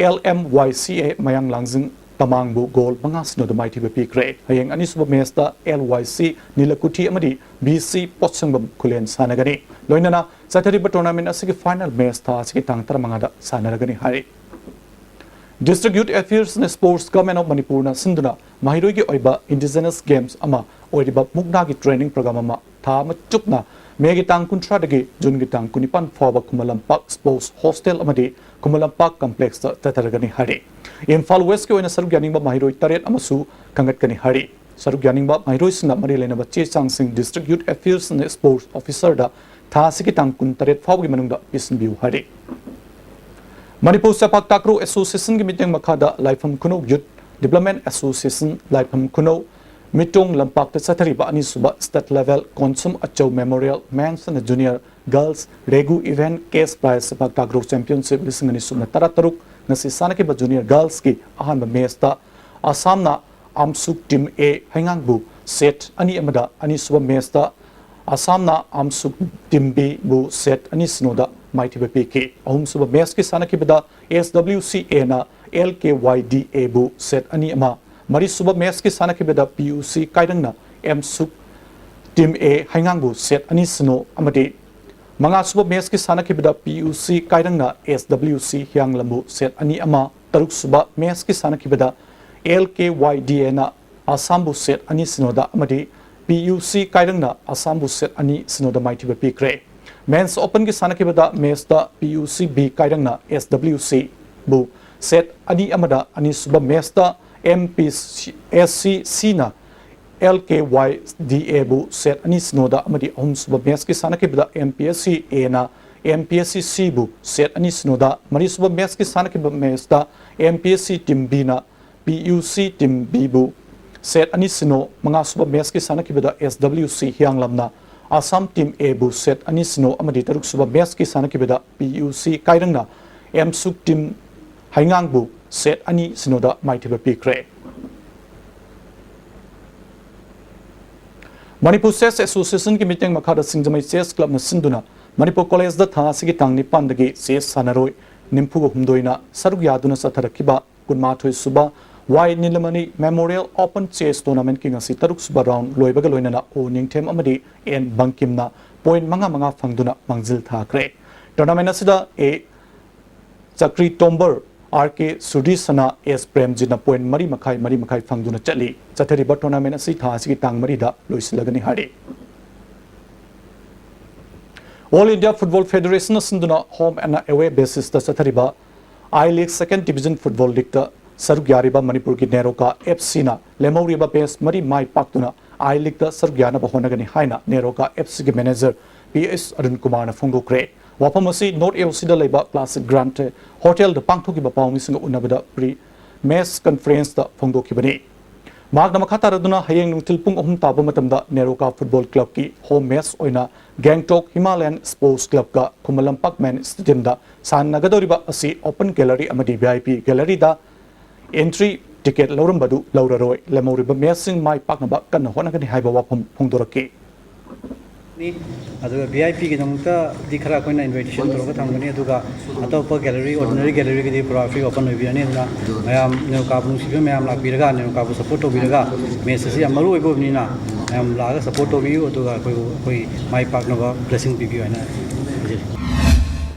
L M Y C A ꯃꯌꯥꯡ ꯂꯥꯡꯖꯤꯡ ꯇꯃꯥꯡꯕꯨ ꯒꯣꯜ ꯃꯉꯥ ꯁꯤꯅꯣꯗ ꯃꯥꯏꯊꯤꯕ ꯄꯤꯈ꯭ꯔꯦ꯫ ꯍꯌꯦꯡ ꯑꯅꯤꯁꯨꯕ ꯃꯦꯆꯇ ꯑꯦꯜ ꯋꯥꯏ ꯁꯤ ꯅꯤꯂꯀꯨꯊꯤ ꯑꯃꯗꯤ ꯕꯤ ꯁꯤ ꯄꯣꯠꯁꯪꯕꯝ ꯈꯨꯂꯦꯟ ꯁꯥꯟꯅꯒꯅꯤ꯫ ꯂꯣꯏꯅꯅ ꯆꯠꯊꯔꯤꯕ ꯇꯣꯔꯅꯥꯃꯦꯟꯠ ꯑꯁꯤꯒꯤ ꯐꯥꯏꯅꯦꯜ ꯃꯦꯆ ꯊꯥ ꯑꯁꯤꯒꯤ ꯇꯥꯡ ꯇꯔꯥꯃꯉꯥꯗ ꯁꯥꯟꯅꯔꯒꯅꯤ ꯍꯥꯏꯔꯤ꯫ District Youth Affairs and Sports, Government of ꯃꯅꯤꯄꯨꯔꯅ ꯁꯤꯟꯗꯨꯅ ꯃꯍꯩꯔꯣꯏꯒꯤ ꯑꯣꯏꯕ ꯏꯟꯗꯤꯖꯤꯅꯁ ꯒꯦꯝꯁ ꯑꯃ ꯑꯣꯏꯔꯤꯕ ꯃꯨꯛꯅꯥꯒꯤ ꯇ꯭ꯔꯦꯅꯤꯡ ꯄ꯭ꯔꯣꯒ꯭ꯔꯥꯝ ꯑꯃ ꯊꯥ ꯑꯃ ꯆꯨꯞꯅ ꯃꯦꯒꯤ ꯇꯥꯡ ꯀꯨꯟꯊ꯭ꯔꯥꯗꯒꯤ ꯖꯨꯟꯒꯤ ꯇꯥꯡ ꯀꯨꯟꯅꯤꯄꯥꯟ ꯐꯥꯎꯕ ꯈꯨꯃꯟ ꯂꯝꯄꯥꯛ ꯁ꯭ꯄꯣꯔꯠꯁ ꯍꯣꯁꯇꯦꯜ ꯑꯃꯗꯤ ꯈꯨꯃꯟ ꯂꯝꯄꯥꯛ ꯀꯝꯄ꯭ꯂꯦꯛꯁꯇ ꯆꯠꯊꯔꯒꯅꯤ ꯍꯥꯏꯔꯤ꯫ ꯏꯝꯐꯥꯜ ꯋꯦꯁꯀꯤ ꯑꯣꯏꯅ ꯁꯔꯨꯛ ꯌꯥꯅꯤꯡꯕ ꯃꯍꯩꯔꯣꯏ ꯇꯔꯦꯠ ꯑꯃꯁꯨ ꯈꯟꯒꯠꯀꯅꯤ ꯍꯥꯏꯔꯤ꯫ ꯁꯔꯨꯛ ꯌꯥꯅꯤꯡꯕ ꯃꯍꯩꯔꯣꯏꯁꯤꯡꯅ ꯃꯔꯤ ꯂꯩꯅꯕ ꯆꯦ ꯆꯥꯡꯁꯤꯡ District Youth Affairs and Sports Officerꯗ ꯊꯥ ꯑꯁꯤꯒꯤ ꯇꯥꯡ ꯀꯨꯟꯇꯔꯦꯠ ꯐꯥꯎꯕꯒꯤ ꯃꯅꯨꯡꯗ ꯄꯤꯁꯤꯟꯕꯤꯌꯨ ꯍꯥꯏꯔꯤ꯫ ꯃꯅꯤꯄꯨꯔ ꯁꯦꯄꯥꯛ ꯇꯥꯀ꯭ꯔꯨ ꯑꯦꯁꯣꯁꯤꯌꯦꯁꯟꯒꯤ ꯃꯤꯠꯌꯦꯡ ꯃꯈꯥꯗ ꯂꯥꯏꯐꯝ ꯈꯨꯅꯧ Youth Development Association ꯂꯥꯏꯐꯝ ꯈꯨꯅꯧ ꯃꯤꯇꯣꯡ ꯂꯝꯄꯥꯛꯇ ꯆꯠꯊꯔꯤꯕ ꯑꯅꯤꯁꯨꯕ State Level ꯀꯣꯟꯁꯨꯝ ꯑꯆꯧ Memorial Men's and Junior Girls Regu Event Cash Prize ꯁꯦꯄꯥꯛ ꯇꯥꯀ꯭ꯔꯨ Championship ꯂꯤꯁꯤꯡ ꯑꯅꯤ ꯁꯨꯞꯅ ꯇꯔꯥꯇꯔꯨꯛ ꯉꯁꯤ ꯁꯥꯟꯅꯈꯤꯕ Junior Girlsꯀꯤ ꯑꯍꯥꯟꯕ ꯃꯦꯆꯇ ꯑꯁꯥꯝꯅ ꯑꯥꯝꯁꯨꯛ Team A ꯍꯩꯉꯥꯡꯕꯨ ꯁꯦꯠ ꯑꯅꯤ ꯑꯃꯗ, ꯑꯅꯤꯁꯨꯕ ꯃꯦꯆꯇ ꯑꯁꯥꯝꯅ ꯑꯥꯝꯁꯨꯛ Team Bꯕꯨ ꯁꯦꯠ ꯑꯅꯤ ꯁꯤꯅꯣꯗ ꯃꯥꯏꯊꯤꯕ ꯄꯤꯈꯤ꯫ ꯑꯍꯨꯝꯁꯨꯕ ꯃꯦꯆꯀꯤ ꯁꯥꯟꯅꯈꯤꯕꯗ SWCAꯅ LKYDAꯕꯨ ꯁꯦꯠ ꯑꯅꯤ ꯑꯃ, ꯃꯔꯤꯁꯨꯕ ꯃꯦꯆꯀꯤ ꯁꯥꯟꯅꯈꯤꯕꯗ PUC ꯀꯥꯏꯔꯪꯅ ꯑꯦꯝꯁꯨꯛ Team A ꯍꯩꯉꯥꯡꯕꯨ ꯁꯦꯠ ꯑꯅꯤ ꯁꯤꯅꯣ ꯑꯃꯗꯤ ꯃꯉꯥꯁꯨꯕ ꯃꯦꯆꯀꯤ ꯁꯥꯟꯅꯈꯤꯕꯗ PUC ꯀꯥꯏꯔꯪꯅ SWC ꯍꯤꯌꯥꯡꯂꯝꯕꯨ ꯁꯦꯠ ꯑꯅꯤ ꯑꯃ, ꯇꯔꯨꯛꯁꯨꯕ ꯃꯦꯆꯀꯤ ꯁꯥꯟꯅꯈꯤꯕꯗ LKYDAꯅ ꯑꯁꯥꯝꯕꯨ ꯁꯦꯠ ꯑꯅꯤ ꯁꯤꯅꯣꯗ ꯑꯃꯗꯤ PUC ꯀꯥꯏꯔꯪꯅ ꯑꯁꯥꯝꯕꯨ ꯁꯦꯠ ꯑꯅꯤ ꯁꯤꯅꯣꯗ ꯃꯥꯏꯊꯤꯕ ꯄꯤꯈ꯭ꯔꯦ꯫ Men's Openꯒꯤ ꯁꯥꯟꯅꯈꯤꯕꯗ ꯃꯦꯆꯇ PUC B ꯀꯥꯏꯔꯪꯅ SWCꯕꯨ ꯁꯦꯠ ꯑꯅꯤ ꯑꯃꯗ, ꯑꯅꯤꯁꯨꯕ ꯃꯦꯆꯇ MPSCCꯅ LKYDAꯕꯨ ꯁꯦꯠ ꯑꯅꯤ ꯁꯤꯅꯣꯗ ꯑꯃꯗꯤ ꯑꯍꯨꯝꯁꯨꯕ ꯃꯦꯆꯀꯤ ꯁꯥꯟꯅꯈꯤꯕꯗ MPSCAꯅ MPSCCꯕꯨ ꯁꯦꯠ ꯑꯅꯤ ꯁꯤꯅꯣꯗ, ꯃꯔꯤꯁꯨꯕ ꯃꯦꯆꯀꯤ ꯁꯥꯟꯅꯈꯤꯕ ꯃꯦꯆꯇ MPSC Team Bꯅ PUC Team Bꯕꯨ ꯁꯦꯠ ꯑꯅꯤ ꯁꯤꯅꯣ, ꯃꯉꯥꯁꯨꯕ ꯃꯦꯆꯀꯤ ꯁꯥꯟꯅꯈꯤꯕꯗ SWC ꯍꯤꯌꯥꯡꯂꯝꯅ ꯑꯁꯥꯝ Team Aꯕꯨ ꯁꯦꯠ ꯑꯅꯤ ꯁꯤꯅꯣ ꯑꯃꯗꯤ ꯇꯔꯨꯛꯁꯨꯕ ꯃꯦꯆꯀꯤ ꯁꯥꯟꯅꯈꯤꯕꯗ PUC ꯀꯥꯏꯔꯪꯅ ꯑꯦꯝꯁꯨꯛ Team ꯍꯩꯉꯥꯡꯕꯨ ꯁꯦꯠ ꯑꯅꯤ ꯁꯤꯅꯣꯗ ꯃꯥꯏꯊꯤꯕ ꯄꯤꯈ꯭ꯔꯦ꯫ ꯃꯅꯤꯄꯨꯔ Chess Associationꯒꯤ ꯃꯤꯠꯌꯦꯡ ꯃꯈꯥꯗ ꯁꯤꯡꯖꯃꯩ Chess Clubꯅ ꯁꯤꯟꯗꯨꯅ ꯃꯅꯤꯄꯨꯔ ꯀꯣꯂꯦꯖꯇ ꯊꯥ ꯑꯁꯤꯒꯤ ꯇꯥꯡ ꯅꯤꯄꯥꯟꯗꯒꯤ chess ꯁꯥꯟꯅꯔꯣꯏ ꯅꯤꯐꯨꯒ ꯍꯨꯝꯗꯣꯏꯅ ꯁꯔꯨꯛ ꯌꯥꯗꯨꯅ ꯆꯠꯊꯔꯛꯈꯤꯕ ꯀꯨꯟꯃꯥꯊꯣꯏꯁꯨꯕ ꯋꯥꯏ ꯅꯤꯂꯃꯅꯤ Memorial Open Chess Tournamentꯀꯤ ꯉꯁꯤ ꯇꯔꯨꯛꯁꯨꯕ round ꯂꯣꯏꯕꯒ ꯂꯣꯏꯅꯅ ꯑꯣ ꯅꯤꯡꯊꯦꯝ ꯑꯃꯗꯤ ꯑꯦꯟ ꯕꯪꯀꯤꯝꯅ point ꯃꯉꯥ ꯃꯉꯥ ꯐꯪꯗꯨꯅ ꯃꯥꯡꯖꯤꯜ ꯊꯥꯈ꯭ꯔꯦ꯫ Tournament ꯑꯁꯤꯗ ꯑꯦ ꯆꯀ꯭ꯔꯤ ꯇꯣꯝꯕꯔ, ꯑꯥꯔ ꯀꯦ ꯁꯨꯔꯗꯤꯁꯅ ꯑꯦꯁ ꯄ꯭ꯔꯦꯝꯖꯤꯠꯅ point ꯃꯔꯤ ꯃꯈꯥꯏ, ꯃꯔꯤ ꯃꯈꯥꯏ ꯐꯪꯗꯨꯅ ꯆꯠꯂꯤ꯫ ꯆꯠꯊꯔꯤꯕ tournament ꯑꯁꯤ ꯊꯥ ꯑꯁꯤꯒꯤ ꯇꯥꯡ ꯃꯔꯤꯗ ꯂꯣꯏꯁꯤꯜꯂꯒꯅꯤ ꯍꯥꯏꯔꯤ꯫ All India Football Federation ꯅ ꯁꯤꯟꯗꯨꯅ home and away basis ꯇ ꯆꯠꯊꯔꯤꯕ I League Second Division Football League ꯇ ꯁꯔꯨꯛ ꯌꯥꯔꯤꯕ ꯃꯅꯤꯄꯨꯔꯒꯤ ꯅꯦꯔꯣꯀꯥ F C ꯅ ꯂꯦꯝꯍꯧꯔꯤꯕ match ꯃꯔꯤ ꯃꯥꯏ ꯄꯥꯛꯇꯨꯅ I League ꯇ ꯁꯔꯨꯛ ꯌꯥꯅꯕ ꯍꯣꯠꯅꯒꯅꯤ ꯍꯥꯏꯅ ꯅꯦꯔꯣꯀꯥ F C ꯒꯤ manager P S ꯑꯔꯨꯟ ꯀꯨꯃꯥꯔꯅ ꯐꯣꯡꯗꯣꯛꯈ꯭ꯔꯦ꯫ ꯋꯥꯐꯝ ꯑꯁꯤ North A O C ꯗ ꯂꯩꯕ Classic Grande Hotel ꯗ ꯄꯥꯡꯊꯣꯛꯈꯤꯕ ꯄꯥꯎꯃꯤꯁꯤꯡꯒ ꯎꯅꯕꯗ pre match conference ꯇ ꯐꯣꯡꯗꯣꯛꯈꯤꯕꯅꯤ꯫ ꯃꯍꯥꯛꯅ ꯃꯈꯥ ꯇꯥꯔꯗꯨꯅ ꯍꯌꯦꯡ ꯅꯨꯡꯊꯤꯜ ꯄꯨꯡ ꯑꯍꯨꯝ ꯇꯥꯕ ꯃꯇꯝꯗ ꯅꯦꯔꯣꯀꯥ Football Club ꯀꯤ home match ꯑꯣꯏꯅ Gangtok Himalayan Sports Club ꯀ ꯈꯨꯃꯟ ꯂꯝꯄꯥꯛ main stadium ꯗ ꯁꯥꯟꯅꯒꯗꯧꯔꯤꯕ ꯑꯁꯤ open gallery ꯑꯃꯗꯤ V I P gallery the entry ticket ꯂꯧꯔꯝꯕꯗꯨ ꯂꯧꯔꯔꯣꯏ꯫ ꯂꯦꯝꯍꯧꯔꯤꯕ match ꯁꯤꯡ ꯃꯥꯏ ꯄꯥꯛꯅꯕ ꯀꯟꯅ ꯍꯣꯠꯅꯒꯅꯤ ꯍꯥꯏꯕ ꯋꯥꯐꯝ ꯐꯣꯡꯗꯣꯔꯛꯈꯤ꯫ ꯑꯗꯨꯒ V I P ꯒꯤꯗꯃꯛꯇꯗꯤ ꯈꯔ ꯑꯩꯈꯣꯏꯅ invitation ꯇꯧꯔꯒ ꯊꯝꯒꯅꯤ, ꯑꯗꯨꯒ ꯑꯇꯣꯞꯄ gallery, ordinary gallery ꯒꯤꯗꯤ ꯄꯨꯔꯥ free open ꯑꯣꯏꯕꯤꯔꯅꯤ꯫ ꯑꯗꯨꯅ ꯃꯌꯥꯝ ꯅꯦꯔꯣꯀꯥꯕꯨ ꯅꯨꯡꯁꯤꯕꯤꯕ ꯃꯌꯥꯝ ꯂꯥꯛꯄꯤꯔꯒ ꯅꯦꯔꯣꯀꯥꯕꯨ support ꯇꯧꯕꯤꯔꯒ match ꯑꯁꯤ ꯌꯥꯝ ꯃꯔꯨ ꯑꯣꯏꯕ ꯑꯣꯏꯕꯅꯤꯅ ꯃꯌꯥꯝ ꯂꯥꯛꯑꯒ support ꯇꯧꯕꯤꯌꯨ, ꯑꯗꯨꯒ ꯑꯩꯈꯣꯏꯕꯨ, ꯑꯩꯈꯣꯏ ꯃꯥꯏ ꯄꯥꯛꯅꯕ blessing ꯄꯤꯕꯤꯌꯨ ꯍꯥꯏꯅ ꯍꯥꯏꯖꯔꯤ꯫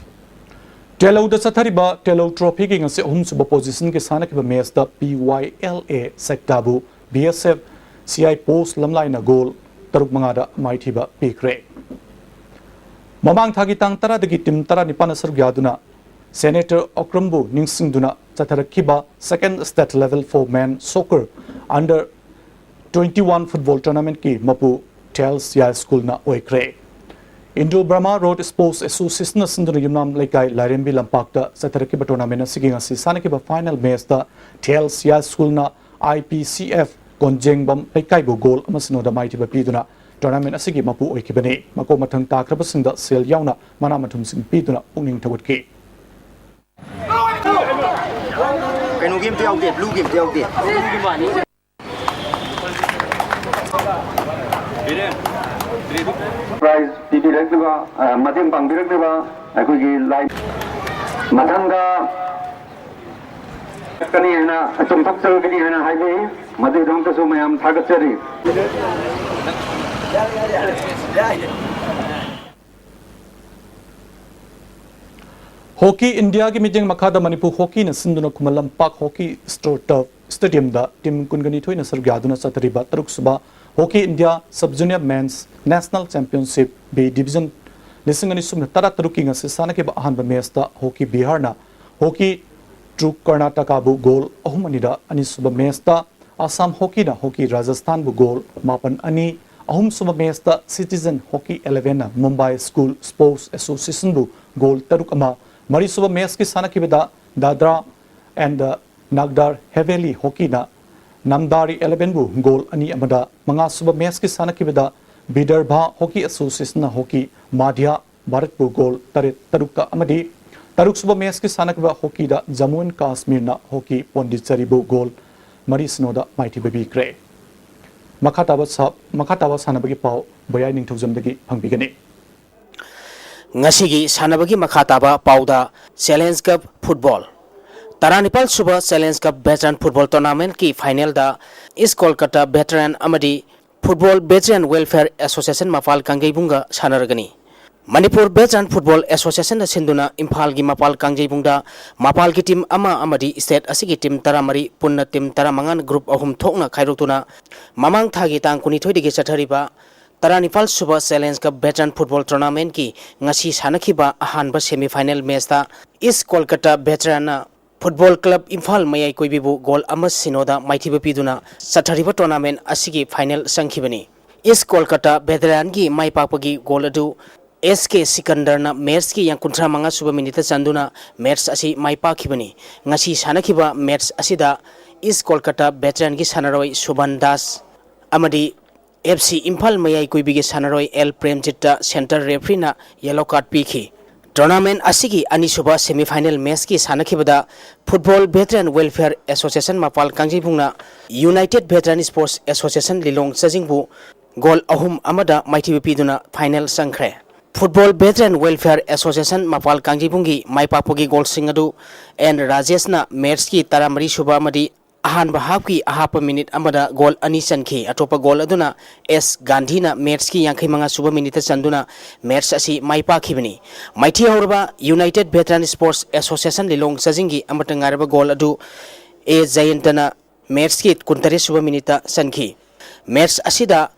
ꯇꯦꯂꯧꯗ ꯆꯠꯊꯔꯤꯕ ꯇꯦꯂꯧ trophy ꯒꯤ ꯉꯁꯤ ꯑꯍꯨꯝꯁꯨꯕ position ꯒꯤ ꯁꯥꯟꯅꯈꯤꯕ match ꯇ P Y L A Sekta ꯕꯨ B S F C I Post ꯂꯝꯂꯥꯏꯅ goal ꯇꯔꯨꯛ ꯃꯉꯥꯗ ꯃꯥꯏꯊꯤꯕ ꯄꯤꯈ꯭ꯔꯦ꯫ ꯃꯃꯥꯡ ꯊꯥꯒꯤ ꯇꯥꯡ ꯇꯔꯥꯗꯒꯤ team ꯇꯔꯥꯅꯤꯄꯥꯟꯅ ꯁꯔꯨꯛ ꯌꯥꯗꯨꯅ Senator Okram ꯕꯨ ꯅꯤꯡꯁꯤꯡꯗꯨꯅ ꯆꯠꯊꯔꯛꯈꯤꯕ Second State Level for Men Soccer Under twenty-one Football Tournament ꯀꯤ ꯃꯄꯨ ꯊꯦꯜ ꯁꯤꯌꯥ ꯁ꯭ꯀꯨꯜꯅ ꯑꯣꯏꯈ꯭ꯔꯦ꯫ ꯏꯟꯗꯣ ꯕꯔꯃꯥ ꯔꯣꯗ ꯁ꯭ꯄꯣꯔꯠꯁ ꯑꯦꯁꯣꯁꯤꯌꯦꯁꯟꯅ ꯁꯤꯟꯗꯨꯅ ꯌꯨꯝꯅꯥꯝ ꯂꯩꯀꯥꯏ ꯂꯥꯏꯔꯦꯝꯕꯤ ꯂꯝꯄꯥꯛꯇ ꯆꯠꯊꯔꯛꯈꯤꯕ tournament ꯑꯁꯤꯒꯤ ꯉꯁꯤ ꯁꯥꯟꯅꯈꯤꯕ final match ꯇ ꯊꯦꯜ ꯁꯤꯌꯥ ꯁ꯭ꯀꯨꯜꯅ I P C F ꯀꯣꯟꯖꯦꯡꯕꯝ ꯂꯩꯀꯥꯏꯕꯨ goal ꯑꯃ ꯁꯤꯅꯣꯗ ꯃꯥꯏꯊꯤꯕ ꯄꯤꯗꯨꯅ tournament ꯑꯁꯤꯒꯤ ꯃꯄꯨ ꯑꯣꯏꯈꯤꯕꯅꯤ꯫ ꯃꯀꯣꯛ ꯃꯊꯪ ꯇꯥꯈ꯭ꯔꯕꯁꯤꯡꯗ ꯁꯦꯜ ꯌꯥꯎꯅ ꯃꯅꯥ ꯃꯊꯨꯝꯁꯤꯡ ꯄꯤꯗꯨꯅ ꯄꯨꯛꯅꯤꯡ ꯊꯧꯒꯠꯈꯤ꯫ ꯀꯩꯅꯣꯒꯤ ꯑꯝꯇ ꯌꯥꯎꯗꯦ, blue ꯒꯤ ꯑꯝꯇ ꯌꯥꯎꯗꯦ꯫ Prize ꯄꯤꯕꯤꯔꯛꯂꯤꯕ, ꯑ, ꯃꯇꯦꯡ ꯄꯥꯡꯕꯤꯔꯛꯂꯤꯕ ꯑꯩꯈꯣꯏꯒꯤ ꯂꯥꯏ, ꯃꯊꯪꯗ ꯀꯅꯤ ꯍꯥꯏꯅ, ꯆꯣꯡꯊꯣꯛꯆꯔꯒꯅꯤ ꯍꯥꯏꯅ ꯍꯥꯏꯖꯩ꯫ ꯃꯗꯨꯒꯤꯗꯃꯛꯇꯁꯨ ꯃꯌꯥꯝ ꯊꯥꯒꯠꯆꯔꯤ꯫ Hockey India ꯒꯤ ꯃꯤꯠꯌꯦꯡ ꯃꯈꯥꯗ ꯃꯅꯤꯄꯨꯔ ꯍꯣꯀꯤꯅ ꯁꯤꯟꯗꯨꯅ ꯈꯨꯃꯟ ꯂꯝꯄꯥꯛ ꯍꯣꯀꯤ ꯏꯁꯇ꯭ꯔꯣ ꯇꯔꯐ ꯁ꯭ꯇꯦꯗꯤꯌꯝꯗ team ꯀꯨꯟꯒ ꯅꯤꯊꯣꯏꯅ ꯁꯔꯨꯛ ꯌꯥꯗꯨꯅ ꯆꯠꯊꯔꯤꯕ ꯇꯔꯨꯛ ꯁꯨꯕ Hockey India Sub Junior Men's National Championship B Division ꯂꯤꯁꯤꯡ ꯑꯅꯤ ꯁꯨꯞꯅ ꯇꯔꯥ ꯇꯔꯨꯛꯀꯤ ꯉꯁꯤ ꯁꯥꯟꯅꯈꯤꯕ ꯑꯍꯥꯟꯕ ꯃꯦꯆꯇ ꯍꯣꯀꯤ ꯕꯤꯍꯥꯔꯅ ꯍꯣꯀꯤ ꯇ꯭ꯔꯨ ꯀꯔꯅꯥꯇꯀꯥꯕꯨ ꯒꯣꯜ ꯑꯍꯨꯝ ꯑꯅꯤꯗ, ꯑꯅꯤꯁꯨꯕ ꯃꯦꯆꯇ ꯑꯁꯥꯝ ꯍꯣꯀꯤꯅ ꯍꯣꯀꯤ ꯔꯥꯖꯁꯊꯥꯟꯕꯨ ꯒꯣꯜ ꯃꯥꯄꯟ ꯑꯅꯤ, ꯑꯍꯨꯝꯁꯨꯕ ꯃꯦꯆꯇ ꯁꯤꯇꯤꯖꯟ ꯍꯣꯀꯤ ꯏꯂꯦꯚꯦꯟꯅ ꯃꯨꯝꯕꯥꯏ ꯁ꯭ꯀꯨꯜ ꯁ꯭ꯄꯣꯔꯠꯁ ꯑꯦꯁꯣꯁꯤꯌꯦꯁꯟꯕꯨ ꯒꯣꯜ ꯇꯔꯨꯛ ꯑꯃ, ꯃꯔꯤꯁꯨꯕ ꯃꯦꯆꯀꯤ ꯁꯥꯟꯅꯈꯤꯕꯗ ꯗꯥꯗ꯭ꯔꯥ ꯑꯦꯟ ꯅꯥꯒꯗꯥꯔ ꯍꯦꯚꯦꯂꯤ ꯍꯣꯀꯤꯅ ꯅꯝꯗꯥꯔꯤ ꯏꯂꯦꯚꯦꯟꯕꯨ ꯒꯣꯜ ꯑꯅꯤ ꯑꯃꯗ, ꯃꯉꯥꯁꯨꯕ ꯃꯦꯆꯀꯤ ꯁꯥꯟꯅꯈꯤꯕꯗ ꯕꯤꯗꯔꯚꯥ ꯍꯣꯀꯤ ꯑꯦꯁꯣꯁꯤꯌꯦꯁꯟꯅ ꯍꯣꯀꯤ ꯃꯥꯙ꯭ꯌ ꯚꯥꯔꯠꯄꯨ ꯒꯣꯜ ꯇꯔꯦꯠ ꯇꯔꯨꯛꯇ ꯑꯃꯗꯤ ꯇꯔꯨꯛꯁꯨꯕ ꯃꯦꯆꯀꯤ ꯁꯥꯟꯅꯈꯤꯕ ꯍꯣꯀꯤꯗ ꯖꯃꯨ ꯑꯦꯟ ꯀꯥꯁꯃꯤꯔꯅ ꯍꯣꯀꯤ ꯄꯣꯟꯗꯤꯆꯦꯔꯤꯕꯨ ꯒꯣꯜ ꯃꯔꯤ ꯁꯤꯅꯣꯗ ꯃꯥꯏꯊꯤꯕ ꯄꯤꯈ꯭ꯔꯦ꯫ ꯃꯈꯥ ꯇꯥꯕ ꯁꯥ-, ꯃꯈꯥ ꯇꯥꯕ ꯁꯥꯟꯅꯕꯒꯤ ꯄꯥꯎ ꯕꯣꯌꯥꯏ ꯅꯤꯡꯊꯧꯖꯝꯗꯒꯤ ꯐꯪꯕꯤꯒꯅꯤ꯫ ꯉꯁꯤꯒꯤ ꯁꯥꯟꯅꯕꯒꯤ ꯃꯈꯥ ꯇꯥꯕ ꯄꯥꯎꯗ ꯆꯦꯂꯦꯟꯖ ꯀꯞ ꯐꯨꯠꯕꯣꯜ꯫ ꯇꯔꯥꯅꯤꯄꯥꯜ ꯁꯨꯕ ꯆꯦꯂꯦꯟꯖ ꯀꯞ ꯚꯦꯇꯔꯥꯟ ꯐꯨꯠꯕꯣꯜ ꯇꯣꯔꯅꯥꯃꯦꯟꯠꯀꯤ ꯐꯥꯏꯅꯦꯜꯗ ꯏꯁ ꯀꯣꯜꯀꯇꯥ ꯚꯦꯇꯔꯥꯟ ꯑꯃꯗꯤ ꯐꯨꯠꯕꯣꯜ ꯚꯦꯇꯔꯥꯟ ꯋꯦꯜꯐꯤꯌꯔ ꯑꯦꯁꯣꯁꯤꯌꯦꯁꯟ ꯃꯄꯥꯜ ꯀꯥꯡꯖꯩꯕꯨꯡꯒ ꯁꯥꯟꯅꯔꯒꯅꯤ꯫ ꯃꯅꯤꯄꯨꯔ ꯚꯦꯇꯔꯥꯟ ꯐꯨꯠꯕꯣꯜ ꯑꯦꯁꯣꯁꯤꯌꯦꯁꯟꯅ ꯁꯤꯟꯗꯨꯅ ꯏꯝꯐꯥꯜꯒꯤ ꯃꯄꯥꯜ ꯀꯥꯡꯖꯩꯕꯨꯡꯗ ꯃꯄꯥꯜꯒꯤ ꯇꯤꯝ ꯑꯃ ꯑꯃꯗꯤ ꯁ꯭ꯇꯦꯠ ꯑꯁꯤꯒꯤ ꯇꯤꯝ ꯇꯔꯥꯃꯔꯤ, ꯄꯨꯟꯅ ꯇꯤꯝ ꯇꯔꯥꯃꯉꯥꯅ ꯒ꯭ꯔꯨꯞ ꯑꯍꯨꯝ ꯊꯣꯛꯅ ꯈꯥꯏꯗꯣꯛꯇꯨꯅ ꯃꯃꯥꯡ ꯊꯥꯒꯤ ꯇꯥꯡ ꯀꯨꯟꯅꯤꯊꯣꯏꯗꯒꯤ ꯆꯠꯊꯔꯤꯕ ꯇꯔꯥꯅꯤꯄꯥꯜ ꯁꯨꯕ ꯆꯦꯂꯦꯟꯖ ꯀꯞ ꯚꯦꯇꯔꯥꯟ ꯐꯨꯠꯕꯣꯜ ꯇꯣꯔꯅꯥꯃꯦꯟꯠꯀꯤ ꯉꯁꯤ ꯁꯥꯟꯅꯈꯤꯕ ꯑꯍꯥꯟꯕ ꯁꯦꯃꯤꯐꯥꯏꯅꯦꯜ ꯃꯦꯆꯇ ꯏꯁ ꯀꯣꯜꯀꯇꯥ ꯚꯦꯇꯔꯥꯟꯅ ꯐꯨꯠꯕꯣꯜ ꯀ꯭ꯂꯕ ꯏꯝꯐꯥꯜ ꯃꯌꯥꯏ ꯀꯣꯏꯕꯤꯕꯨ ꯒꯣꯜ ꯑꯃ ꯁꯤꯅꯣꯗ ꯃꯥꯏꯊꯤꯕ ꯄꯤꯗꯨꯅ ꯆꯠꯊꯔꯤꯕ ꯇꯣꯔꯅꯥꯃꯦꯟꯠ ꯑꯁꯤꯒꯤ ꯐꯥꯏꯅꯦꯜ ꯆꯪꯈꯤꯕꯅꯤ꯫ ꯏꯁ ꯀꯣꯜꯀꯇꯥ ꯚꯦꯇꯔꯥꯟꯒꯤ ꯃꯥꯏ ꯄꯥꯛꯄꯒꯤ ꯒꯣꯜ ꯑꯗꯨ ꯑꯦꯁ ꯀꯦ ꯁꯤꯀꯟꯗꯔꯅ ꯃꯦꯆꯀꯤ ꯌꯥꯡ-, ꯀꯨꯟꯊ꯭ꯔꯥ ꯃꯉꯥ ꯁꯨꯕ ꯃꯤꯅꯤꯠꯇ ꯆꯟꯗꯨꯅ ꯃꯦꯆ ꯑꯁꯤ ꯃꯥꯏ ꯄꯥꯛꯈꯤꯕꯅꯤ꯫ ꯉꯁꯤ ꯁꯥꯟꯅꯈꯤꯕ ꯃꯦꯆ ꯑꯁꯤꯗ ꯏꯁ ꯀꯣꯜꯀꯇꯥ ꯚꯦꯇꯔꯥꯟꯒꯤ ꯁꯥꯟꯅꯔꯣꯏ ꯁꯨꯚꯟ ꯗꯥꯁ ꯑꯃꯗꯤ ꯑꯦꯐ ꯁꯤ ꯏꯝꯐꯥꯜ ꯃꯌꯥꯏ ꯀꯣꯏꯕꯤꯒꯤ ꯁꯥꯟꯅꯔꯣꯏ ꯑꯦꯜ ꯄ꯭ꯔꯦꯝꯖꯤꯠꯇ ꯁꯦꯟꯇꯔ ꯔꯦꯐ꯭ꯔꯤꯅ ꯌꯦꯂꯣ ꯀꯥꯔꯗ ꯄꯤꯈꯤ꯫ ꯇꯣꯔꯅꯥꯃꯦꯟꯠ ꯑꯁꯤꯒꯤ ꯑꯅꯤꯁꯨꯕ ꯁꯦꯃꯤꯐꯥꯏꯅꯦꯜ ꯃꯦꯆꯀꯤ ꯁꯥꯟꯅꯈꯤꯕꯗ ꯐꯨꯠꯕꯣꯜ ꯚꯦꯇꯔꯥꯟ ꯋꯦꯜꯐꯤꯌꯔ ꯑꯦꯁꯣꯁꯤꯌꯦꯁꯟ ꯃꯄꯥꯜ ꯀꯥꯡꯖꯩꯕꯨꯡꯅ united veteran sports association Lilong ꯆꯥꯖꯤꯡꯕꯨ ꯒꯣꯜ ꯑꯍꯨꯝ ꯑꯃꯗ ꯃꯥꯏꯊꯤꯕ ꯄꯤꯗꯨꯅ ꯐꯥꯏꯅꯦꯜ ꯆꯪꯈ꯭ꯔꯦ꯫ ꯐꯨꯠꯕꯣꯜ ꯚꯦꯇꯔꯥꯟ ꯋꯦꯜꯐꯤꯌꯔ ꯑꯦꯁꯣꯁꯤꯌꯦꯁꯟ ꯃꯄꯥꯜ ꯀꯥꯡꯖꯩꯕꯨꯡꯒꯤ ꯃꯥꯏ ꯄꯥꯛꯄꯒꯤ ꯒꯣꯜꯁꯤꯡ ꯑꯗꯨ ꯑꯦꯟ ꯔꯥꯖꯦꯁꯅ ꯃꯦꯆꯀꯤ ꯇꯔꯥꯃꯔꯤ ꯁꯨꯕ ꯑꯃꯗꯤ ꯑꯍꯥꯟꯕ ꯍꯥꯞꯀꯤ ꯑꯍꯥꯞꯄ ꯃꯤꯅꯤꯠ ꯑꯃꯗ ꯒꯣꯜ ꯑꯅꯤ ꯆꯟꯈꯤ꯫ ꯑꯇꯣꯞꯄ ꯒꯣꯜ ꯑꯗꯨꯅ ꯑꯦꯁ ꯒꯥꯟꯙꯤꯅ ꯃꯦꯆꯀꯤ ꯌꯥꯡꯈꯩ ꯃꯉꯥ ꯁꯨꯕ ꯃꯤꯅꯤꯠꯇ ꯆꯟꯗꯨꯅ ꯃꯦꯆ ꯑꯁꯤ ꯃꯥꯏ ꯄꯥꯛꯈꯤꯕꯅꯤ꯫ ꯃꯥꯏꯊꯤ ꯍꯧꯔꯕ ꯌꯨꯅꯥꯏꯇꯦꯗ ꯚꯦꯇꯔꯥꯟ ꯁ꯭ꯄꯣꯔꯠꯁ ꯑꯦꯁꯣꯁꯤꯌꯦꯁꯟ ꯂꯤꯂꯣꯡ ꯆꯥꯖꯤꯡꯒꯤ ꯑꯃꯠꯇ ꯉꯥꯏꯔꯕ ꯒꯣꯜ ꯑꯗꯨ ꯑꯦ ꯖꯌꯟꯇꯅ ꯃꯦꯆꯀꯤ ꯀꯨꯟꯇꯔꯦꯠ ꯁꯨꯕ ꯃꯤꯅꯤꯠꯇ ꯆꯟꯈꯤ꯫ ꯃꯦꯆ ꯑꯁꯤꯗ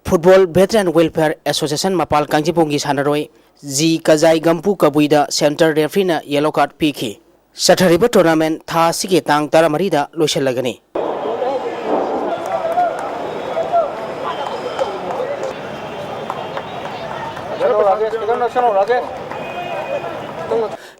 ꯐꯨꯠꯕꯣꯜ ꯚꯦꯇꯔꯥꯟ ꯋꯦꯜꯐꯤꯌꯔ ꯑꯦꯁꯣꯁꯤꯌꯦꯁꯟ ꯃꯄꯥꯜ ꯀꯥꯡꯖꯩꯕꯨꯡꯒꯤ ꯁꯥꯟꯅꯔꯣꯏ ꯖꯤ ꯀꯖꯥꯏ ꯒꯝꯄꯨ ꯀꯕꯨꯏꯗ center refereeꯅ yellow card ꯄꯤꯈꯤ꯫ ꯆꯠꯊꯔꯤꯕ tournament ꯊꯥ ꯑꯁꯤꯒꯤ ꯇꯥꯡ ꯇꯔꯥꯃꯔꯤꯗ ꯂꯣꯏꯁꯤꯜꯂꯒꯅꯤ꯫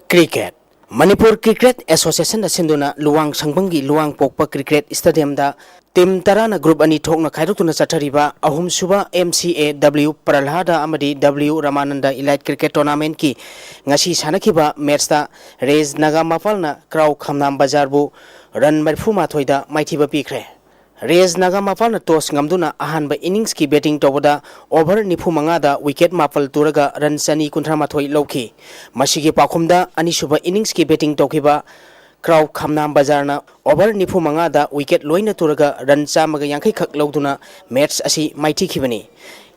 Cricket꯫ ꯃꯅꯤꯄꯨꯔ Cricket Associationꯅ ꯁꯤꯟꯗꯨꯅ ꯂꯨꯋꯥꯡ ꯁꯪꯕꯝꯒꯤ ꯂꯨꯋꯥꯡ ꯄꯣꯛꯄ Cricket Stadiumꯗ team ꯇꯔꯥꯅ group ꯑꯅꯤ ꯊꯣꯛꯅ ꯈꯥꯏꯗꯣꯛꯇꯨꯅ ꯆꯠꯊꯔꯤꯕ ꯑꯍꯨꯝꯁꯨꯕ M C A W Prahlad ꯑꯃꯗꯤ W ꯔꯃꯥꯅꯟꯗ Elite Cricket Tournamentꯀꯤ ꯉꯁꯤ ꯁꯥꯟꯅꯈꯤꯕ matchꯇ ꯔꯦꯖ ꯅꯥꯒꯥꯃꯄꯥꯜꯅ ꯀ꯭ꯔꯥꯎ ꯈꯝꯅꯥꯝ ꯕꯖꯥꯔꯕꯨ run ꯃꯔꯤꯐꯨ ꯃꯥꯊꯣꯏꯗ ꯃꯥꯏꯊꯤꯕ ꯄꯤꯈ꯭ꯔꯦ꯫ ꯔꯦꯖ ꯅꯥꯒꯥꯃꯄꯥꯜꯅ toss ꯉꯝꯗꯨꯅ ꯑꯍꯥꯟꯕ inningsꯀꯤ batting ꯇꯧꯕꯗ over ꯅꯤꯐꯨ ꯃꯉꯥꯗ wicket ꯃꯥꯄꯜ ꯇꯨꯔꯒ run ꯆꯅꯤ ꯀꯨꯟꯊ꯭ꯔꯥ ꯃꯥꯊꯣꯏ ꯂꯧꯈꯤ꯫ ꯃꯁꯤꯒꯤ ꯄꯥꯎꯈꯨꯝꯗ ꯑꯅꯤꯁꯨꯕ inningsꯀꯤ batting ꯇꯧꯈꯤꯕ ꯀ꯭ꯔꯥꯎ ꯈꯝꯅꯥꯝ ꯕꯖꯥꯔꯅ over ꯅꯤꯐꯨ ꯃꯉꯥꯗ wicket ꯂꯣꯏꯅ ꯇꯨꯔꯒ run ꯆꯥꯝꯃꯒ ꯌꯥꯡꯈꯩ ꯈꯛ ꯂꯧꯗꯨꯅ match ꯑꯁꯤ ꯃꯥꯏꯊꯤꯈꯤꯕꯅꯤ꯫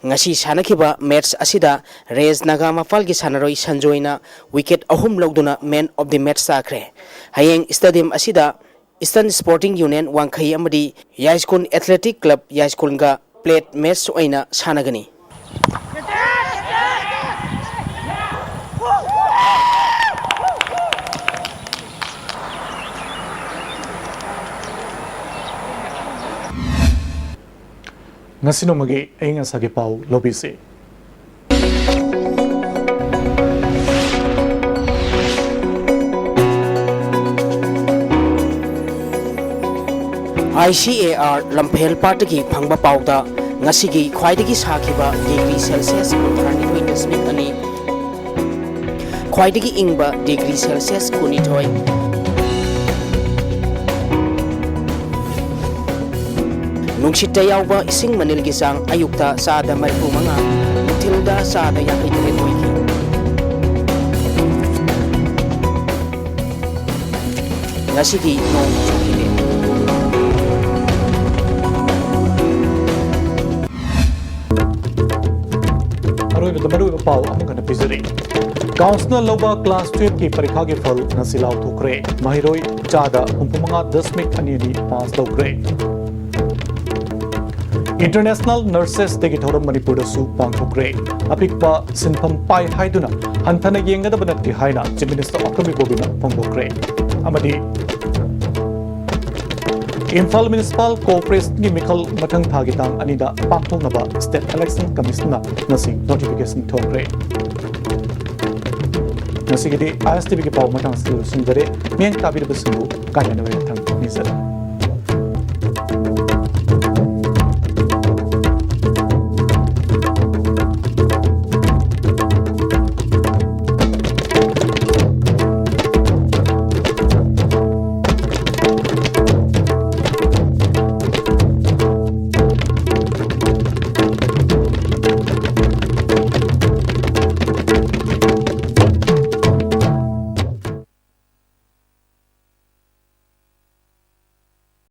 ꯉꯁꯤ ꯁꯥꯟꯅꯈꯤꯕ match ꯑꯁꯤꯗ ꯔꯦꯖ ꯅꯥꯒꯥꯃꯄꯥꯜꯒꯤ ꯁꯥꯟꯅꯔꯣꯏ ꯁꯟꯖꯣꯏꯅ wicket ꯑꯍꯨꯝ ꯂꯧꯗꯨꯅ man of the match ꯇꯥꯈ꯭ꯔꯦ꯫ ꯍꯌꯦꯡ stadium ꯑꯁꯤꯗ Eastern Sporting Union ꯋꯥꯡꯈꯩ ꯑꯃꯗꯤ ꯌꯥꯏꯁ꯭ꯀꯨꯜ Athletic Club ꯌꯥꯏꯁ꯭ꯀꯨꯜꯒ plate match ꯑꯣꯏꯅ ꯁꯥꯟꯅꯒꯅꯤ꯫ ꯉꯁꯤ ꯅꯣꯡꯃꯒꯤ ꯑꯏꯪ ꯑꯁꯥꯒꯤ ꯄꯥꯎ ꯂꯧꯕꯤꯁꯤ꯫ I C A R ꯂꯝꯐꯦꯜ ꯄꯥꯠꯇꯒꯤ ꯐꯪꯕ ꯄꯥꯎꯗ, ꯉꯁꯤꯒꯤ ꯈ꯭ꯋꯥꯏꯗꯒꯤ ꯁꯥꯈꯤꯕ degree Celsius ꯀꯨꯟꯊ꯭ꯔꯥꯅꯤꯊꯣꯏ ꯗꯁꯃꯤꯛ ꯑꯅꯤ, ꯈ꯭ꯋꯥꯏꯗꯒꯤ ꯏꯪꯕ degree Celsius ꯀꯨꯟꯅꯤꯊꯣꯏ, ꯅꯨꯡꯁꯤꯠꯇ ꯌꯥꯎꯕ ꯏꯁꯤꯡ ꯃꯅꯤꯜꯒꯤ ꯆꯥꯡ ꯑꯌꯨꯛꯇ ꯆꯥꯗ ꯃꯔꯤꯐꯨ ꯃꯉꯥ, ꯅꯨꯡꯊꯤꯜꯗ ꯆꯥꯗ ꯌꯥꯡꯈꯩ ꯇꯔꯦꯠ ꯑꯣꯏꯈꯤ꯫ ꯉꯁꯤꯗꯤ ꯅꯣꯡ ꯆꯨꯈꯤꯗꯦ꯫ ꯑꯔꯣꯏꯕꯗ ꯃꯔꯨꯑꯣꯏꯕ ꯄꯥꯎ ꯑꯃꯨꯛ ꯍꯟꯅ ꯄꯤꯖꯔꯤ꯫ Councilꯅ ꯂꯧꯕ class twelveꯀꯤ ꯄꯔꯤꯈꯥꯒꯤ ꯐꯜ ꯉꯁꯤ ꯂꯥꯎꯊꯣꯛꯈ꯭ꯔꯦ꯫ ꯃꯍꯩꯔꯣꯏ ꯆꯥꯗ ꯍꯨꯝꯐꯨ ꯃꯉꯥ ꯗꯁꯃꯤꯛ ꯑꯅꯤ ꯑꯅꯤ pass ꯇꯧꯈ꯭ꯔꯦ꯫ International Nurses Day ꯒꯤ ꯊꯧꯔꯝ ꯃꯅꯤꯄꯨꯔꯗꯁꯨ ꯄꯥꯡꯊꯣꯛꯈ꯭ꯔꯦ꯫ ꯑꯄꯤꯛꯄ ꯁꯤꯟꯐꯝ ꯄꯥꯏ ꯍꯥꯏꯗꯨꯅ ꯍꯟꯊꯅ ꯌꯦꯡꯒꯗꯕ ꯅꯠꯇꯦ ꯍꯥꯏꯅ Chief Minister ꯑꯣꯀꯥꯃꯤ ꯄꯥꯕꯨꯅ ꯐꯣꯡꯗꯣꯛꯈ꯭ꯔꯦ꯫ ꯑꯃꯗꯤ ꯏꯝꯐꯥꯜ Municipal Corporation ꯒꯤ ꯃꯤꯈꯜ ꯃꯊꯪ ꯊꯥꯒꯤ ꯇꯥꯡ ꯑꯅꯤꯗ ꯄꯥꯡꯊꯣꯛꯅꯕ State Election Commission ꯅ ꯉꯁꯤ notification ꯊꯣꯛꯈ꯭ꯔꯦ꯫ ꯉꯁꯤꯒꯤꯗꯤ ISTV ꯒꯤ ꯄꯥꯎ ꯃꯇꯥꯡꯁꯤꯗ ꯂꯣꯏꯁꯤꯟꯖꯔꯦ꯫ ꯃꯤꯠꯌꯦꯡ ꯇꯥꯕꯤꯔꯤꯕꯁꯤꯡꯕꯨ ꯀꯥꯏꯅꯅꯕ ꯌꯥꯊꯪ ꯅꯤꯖꯔꯤ꯫